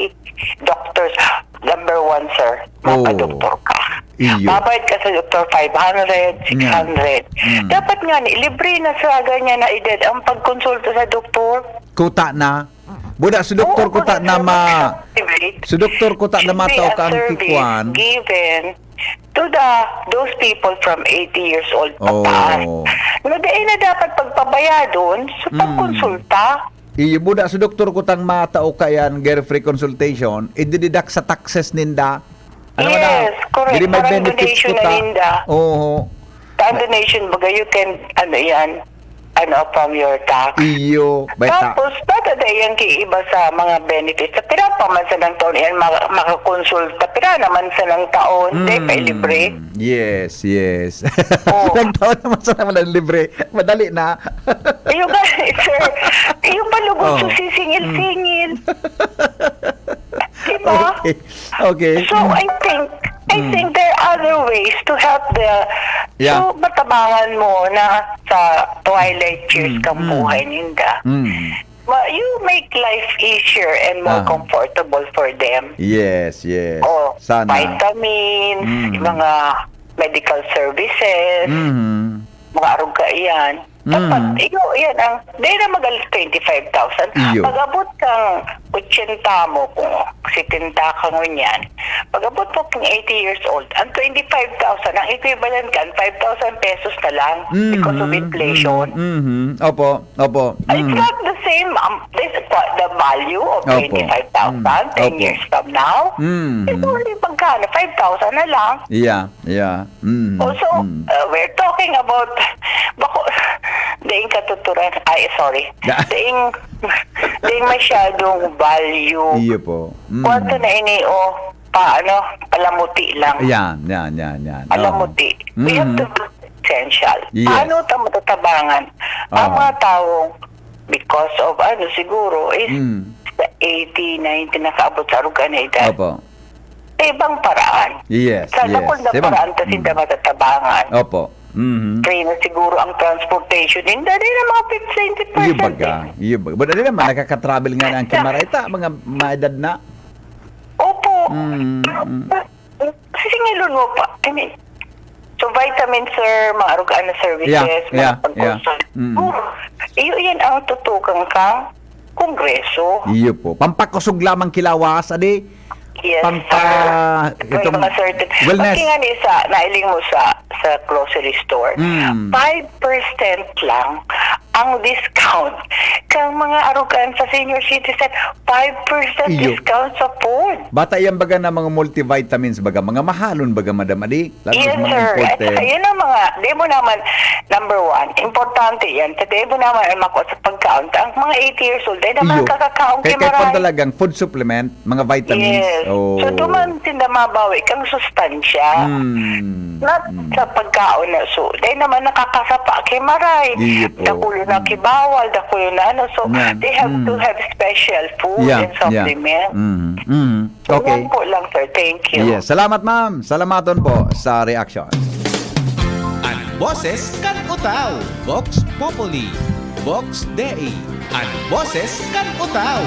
doctors. Number one, sir. Oo. Mapadoktor ka. Iyo. Mabayad ka sa doktor, five hundred, six hundred. Mm. Dapat nga ni, libre na sa ganyan na edad ang pagkonsulta sa doktor. Kuta na. Buda, sa doktor Oo, kuta correct, na sir. ma... Activate. Sa doktor kuta na Should be matao a ka ang service kikuan. Given to the those people from eighty years old Oo. pataas. Na dahil na dapat pagpabayadon sa Mm. pagkonsulta. Iyo, buda, sa doktor kutang matao ka yan, gari free consultation, idididak sa taxes ninda. Ano man na? Yes, correct. Diri may Parang benefits donation na kuta. ninda. Oo. Ang donation, baga, you can, ano yan, ano, from your tax. Iyo, baita. Tapos, dada yan kay iba sa mga benefits. Sa pira pa man sa nang taon yan, maka- makakonsulta. Pira naman sa nang taon, di pa Mm. libre. Yes, yes. Oo. Ilang taon naman sa naman ang libre? Madali na. Iyo nga, sir. Iyo pa lugod Oo. sa sisingil-singil. Diba? Okay. Okay. So, I think, I Mm. think there are other ways to help the, Yeah. so, matabangan mo na sa twilight years Mm, kang mm. buhay ninda. Mm. Ma- you make life easier and more Ah. comfortable for them. Yes, yes. O, Sana. vitamins, Mm. yung mga medical services, Mhm. mga arog ka iyan. Dapat, Mm. iyo, yan ang, di na magal twenty-five thousand. Iyo. Pag-abot kang otsenta mo, kung setenta ka ngunyan, pag-abot mo kung eighty years old, ang twenty-five thousand, ang equivalent kan, five thousand pesos na lang because of Mhm. inflation. Mhm. Mhm. Opo, opo. It's Mm. not the same, um, this, the value of Opo. twenty-five thousand, Mm. ten Opo. years from now, Mhm. it's only magkano? Five thousand na lang. Yeah, yeah. Mm. Oh, so, Mm. uh, we're talking about, bako, daing katuturan, ay, sorry. Da- Daing, daing masyadong value. Iyo po. Mm. Kwanto na ini, oh, pa, ano, palamuti lang. Yan, yan, yan, yan. Oo. Palamuti. We have Mm. to be essential. Yes. Paano ta matatabangan ang Oo. mga taong because of, ano, siguro, is Mm. sa eighty, ninety, nakaabot sa arog na edad? Opo. Sa ibang paraan. Yes, Sa yes. dakul na Sa ibang- paraan ta sinda Mm. matatabangan. Opo. Mhm. Free na siguro ang transportation. Hindi, di na mga fifty, twenty percent Iyo baga. eh. Iyo baga. Buda, di naman, nakaka-travel nga na ang Kimara. Ita, mga maedad na. Opo. Mm, mm. Sisingilon mo pa. I mean, so vitamin, sir, mga arugaan na services, Yeah, mga yeah, pagkonsul. yeah. Mm. Oh, iyo yan ang tutukan kang kongreso. Iyo po. Pampakusog lamang kilawas, adi? Yes, Pampa- sir. May itong mga certain. wellness. Pati nga ni sa, nailing mo sa, sa grocery store, Mm. five percent lang ang discount. Kang mga arugan sa senior citizen, five percent Iyo. Discount sa food. Bata yan baga na mga multivitamins baga, mga mahalon baga, madam, adi? Lalo Yes, sa mga sir. At imported. Saka yun ang mga, di mo naman, number one, importante yan. Sa di mo naman ang makuha sa pagkaon, ang Mga eighty years old, dai naman Iyo. Nakakakaon Kay, kay kay maray. Talagang food supplement, mga vitamins. Yes. Oh. So, duman tinda mabawi kang sustansya. Mm. Not Mm. sa pagkaon na so, dai naman nakakasapa kay maray. Iyo po. Dakulo na Mm. kibawal, dakulo na ano. So, Yan. they have to Mm. have special food Yeah, and yeah. supplement. Mm. Mm. Okay. Yan po lang, sir. Thank you. Yes. Salamat, ma'am. Salamaton po sa reaction. An boses kan Utao, Vox Populi, Vox Dei, an boses kan Utao.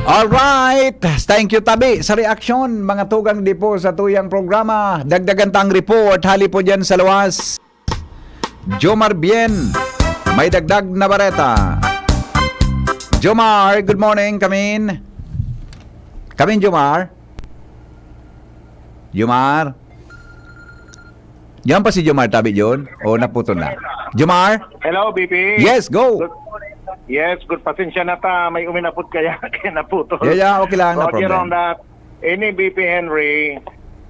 Alright. Thank you, tabi, sa reaksyon, mga tugang di po sa tuyang programa. Dagdagan tang report, hali po dyan sa luwas. Jomar Bien, may dagdag na bareta. Jomar, good morning. Kamin? Kamin, Jomar? Jomar? Diyan pa si Jomar, tabi, John? O, naputol na? Jomar? Hello, B P. Yes, go. Good, yes, good. Pasensya na ta. May uminapod kaya, kaya naputol. Yeah, yeah, okay lang, no Roger problem. On that. Ini, B P Henry,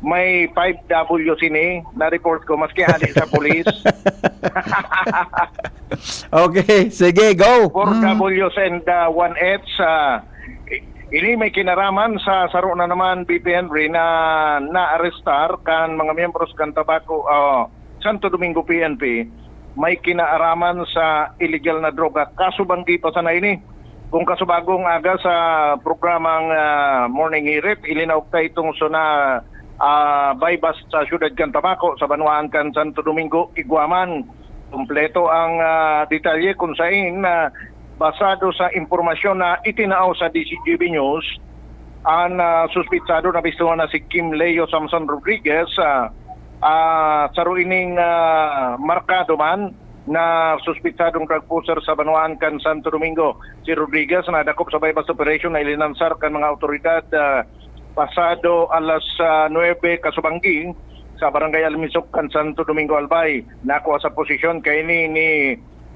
may five W sini, na-report ko, maski hali sa pulis. Okay, sige, go. Four Mm. Ws and, ah, one H, ah, i-, ini may kinaraman sa saro na naman, B P Henry, na naarestar kan mga miyembros kan Tabaco, ah, Santo Domingo P N P, may kinaaraman sa illegal na droga. Kaso banggi pa sana ini. Kung kasubagong aga sa programang, ah, Morning Hirit, ilinaog ta itong suna, ah, buy-bust sa siyudad kan Tabaco, sa banwaan kan Santo Domingo, Iguaman. Kompleto ang, ah, detalye kung sain, ah, basado sa impormasyon na itinao sa D Z G B News, an, ah, suspitsado na bistuhan na si Kim Leo Samson Rodriguez, ah, ah, saro ining, ah, markado man na suspitsadong drug pusher sa banwaan kan Santo Domingo. Si Rodriguez nadakop sa buy-bust operation na ilinansar kan mga awtoridad, ah, pasado alas, ah, nuebe kasubanggi sa Barangay Almisok kan Santo Domingo, Albay. Nakua sa posisyon kaini ni,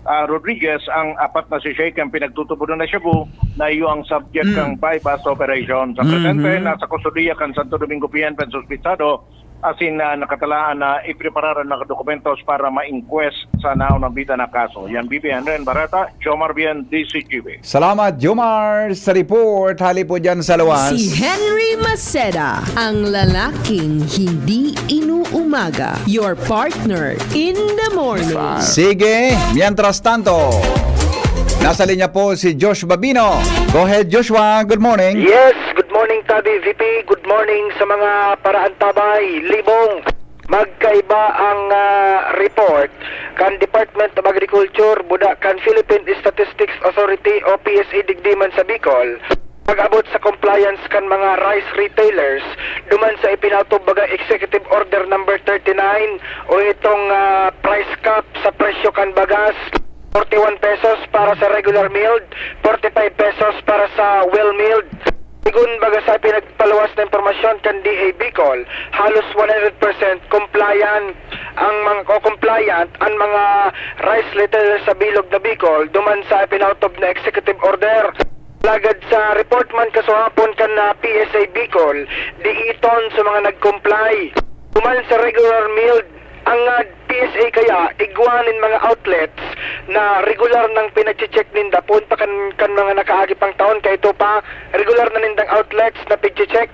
ah, Rodriguez ang apat na sachet kan pinagtutubodan na shabu na iyo ang subject Mm. kan buy-bust operation. Sa presente, Mhm. nasa kustodiya kan Santo Domingo P N P ang suspitsado asin, ah, nakatalaan na ipreparar an mga dokumentos para ma-inquest sa naunang bida na kaso. Yan, B P Henry Barata, Jomar Bien, D Z G B. Salamat, Jomar, sa report. Hali po dyan sa luwas. Si Henry Maceda, ang lalaking hindi inuumaga. Your partner in the morning. Sige, mientras tanto, nasa linya po si Josh Babino. Go ahead, Joshua. Good morning. Yes, good morning, Tabi V P. Good morning sa mga paraantabay. Libong, magkaiba ang, ah, report kan Department of Agriculture, buda kan Philippine Statistics Authority o P S A digdi man sa Bicol, pag-abot sa compliance kan mga rice retailers duman sa ipinatubag ang Executive Order Number thirty-nine o itong, ah, price cap sa presyo kan bagas, forty-one pesos para sa regular milled, forty-five pesos para sa well milled. Sigun baga sa pinagpaluwas na impormasyon kan D A Bicol, halos one hundred percent compliant ang mga, o compliant ang mga rice retailers sa bilog na Bicol duman sa pinautob na executive order. Lagad sa report man kasuhapon kan, ah, P S A Bicol, diiton sa mga nag-comply. Duman sa regular milled, ang, ah, P S A kaya igwa nin mga outlets na regular nang pinagche-check ninda poon pa kan, kan mga nakaagi pang taon, kaya ito pa, regular na nindang outlets na pigche-check.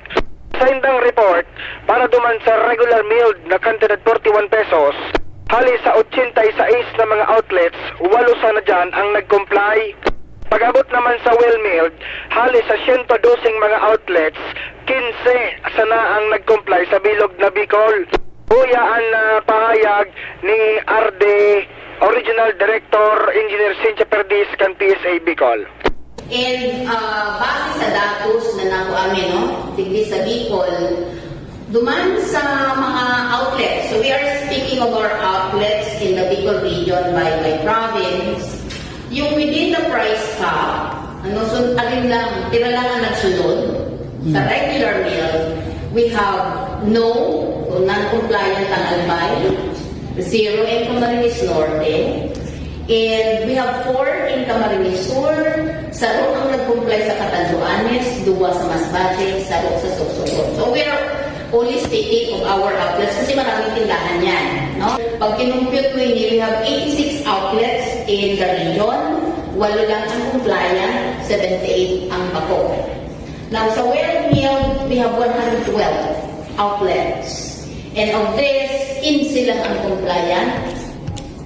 Sa indang report, para duman sa regular milled na kantidad forty-one pesos, hali sa ochenta y seis na mga outlets, walo sana diyan ang nag-comply. Pag-abot naman sa well milled, hali sa siyento doseng mga outlets, kinse sana ang nag-comply sa bilog na Bicol. Uya an, ah, pahayag ni R D, o Regional Director Engineer Cynthia Perdiz kan P S A Bicol. And, ah, base sa datos na nakuha mi, no, digdi sa Bicol, duman sa mga outlets, so we are speaking of our outlets in the Bicol region by, by province, yung within the price cap, ano, so, alin lang, pira lang ang nagsunod sa Mm. regular meal, we have no o non-compliant ang Albay, zero in Camarines Norte, and we have four in Camarines Sur, saro ang nag-comply sa Catanduanes, duwa sa Masbate, saro sa Sorsogon. So we are only speaking of our outlets kasi maraming tindahan yan, no? Pag kinumpute mo yun, we have eighty-six outlets in the region. Walo lang ang compliant, seventy-eight ang bako. Now, sa well milled, we have one hundred twelve outlets. And of this, quince lang ang compliant,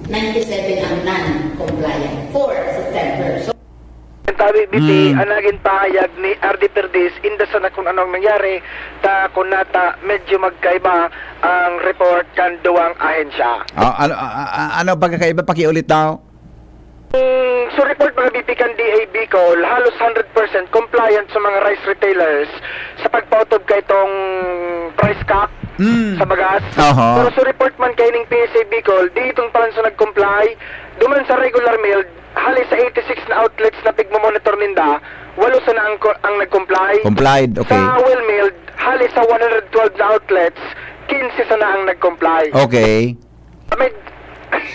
ninety-seven ang non-compliant for September. So, Ang tabi, B P, Hmm. ang naging pahayag ni R D Perdiz, inda sana kung anong nangyari, ta kung nata, medyo magkaiba ang report kan duwang ahensya. Ah, ano, ah, ah, ano ang pagkakaiba? Pakiulit daw. Mm, so report mga B P kan D A Bicol, halos hundred percent compliant sa mga rice retailers sa pagpautob kay itong price cap Mm. sa bagas. Aha. Pero so report man kay ning P S A Bicol, di itong palan sa nag-comply. Duman sa regular milled, hali sa eighty-six na outlets na pigmamonitor ninda, walo sana ang, ko- ang nag-comply. Complied, okay. Sa well milled, hali sa one hundred twelve na outlets, quince sana ang nag-comply. Okay. May,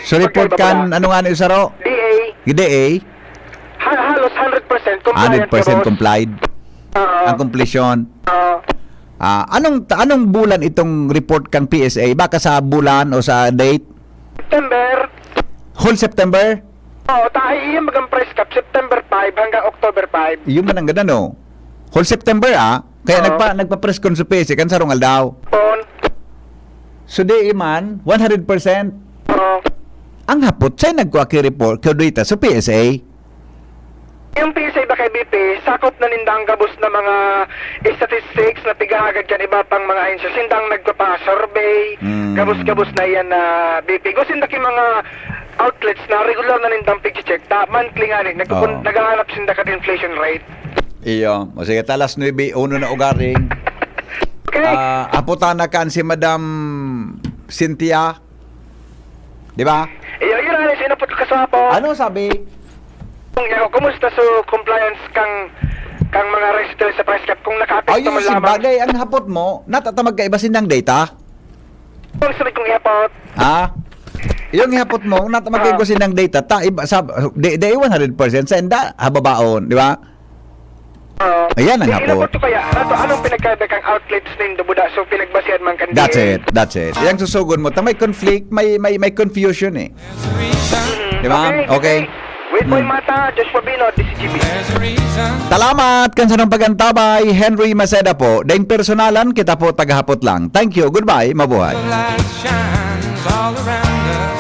So report magkaiba kan, pala. ano nga ni Usaro? D A, D A? ha- halos hundred percent compliant. Hundred percent Boss. complied. Oo. Ang completion. Oo. Ah, anong anong bulan itong report kan P S A? Baka sa bulan o sa date? September. Whole September? Oo, tayo yung magang price cap, September five hanggang October five. Yung man ang ganda, no? Whole September, ah. Kaya Oo. nagpa, nagpa-press con sa P S A kan sarong aldaw. Pon. So, di man, one hundred percent. Oo. Ang hapot, siya nagkuha ki report, ki data sa P S A. Yung P S A ba kay B P, sakop na ninda ang gabos na mga statistics na pigahagad kan iba pang mga ahensya. Sindang nagpapa-survey, Mm. gabos-gabos na yan na B P. Gusto sinda ki mga outlets na regular na nindang pig-check. Ta, monthly nga ni, nagpupun- Oo. naghahanap sinda kan inflation rate. Iyo. O sige, talas nuebe uno na ugaring. Okay. Ah, aputan na kan si Madam Cynthia. Di ba? Iyo, yun ang sinapot ko kaswapo. Ano sabi? Kung niya, kumusta so compliance kang kang mga residents sa price cap kung nakaapekto Ayun, man si lamang? Bagay, ang hapot mo, natatamag ka iba sindang data? Kung sabi kong ihapot, Ha? Yung ihapot mo, kung natamag Ah. ko sindang data, ta, iba, sa, di, di one hundred percent, sa enda, hababaon, di ba? Oo. Ayan ang Di, hapot. Inabot ko kaya, ato, anong pinagkaiba kang outlets nindo, buda? So, pinagbasihan man kan That's D A? it, that's it. Yung susugon mo, ta may conflict, may, may, may confusion eh. Di ba? Okay, Okay. Wait, Boy Hmm. Mata, Joshua Bino, D C G B. Salamat kan sarong pag-antabay, Henry Maceda po. Daing personalan, kita po tagahapot lang. Thank you, goodbye, mabuhay. Light shines all around us.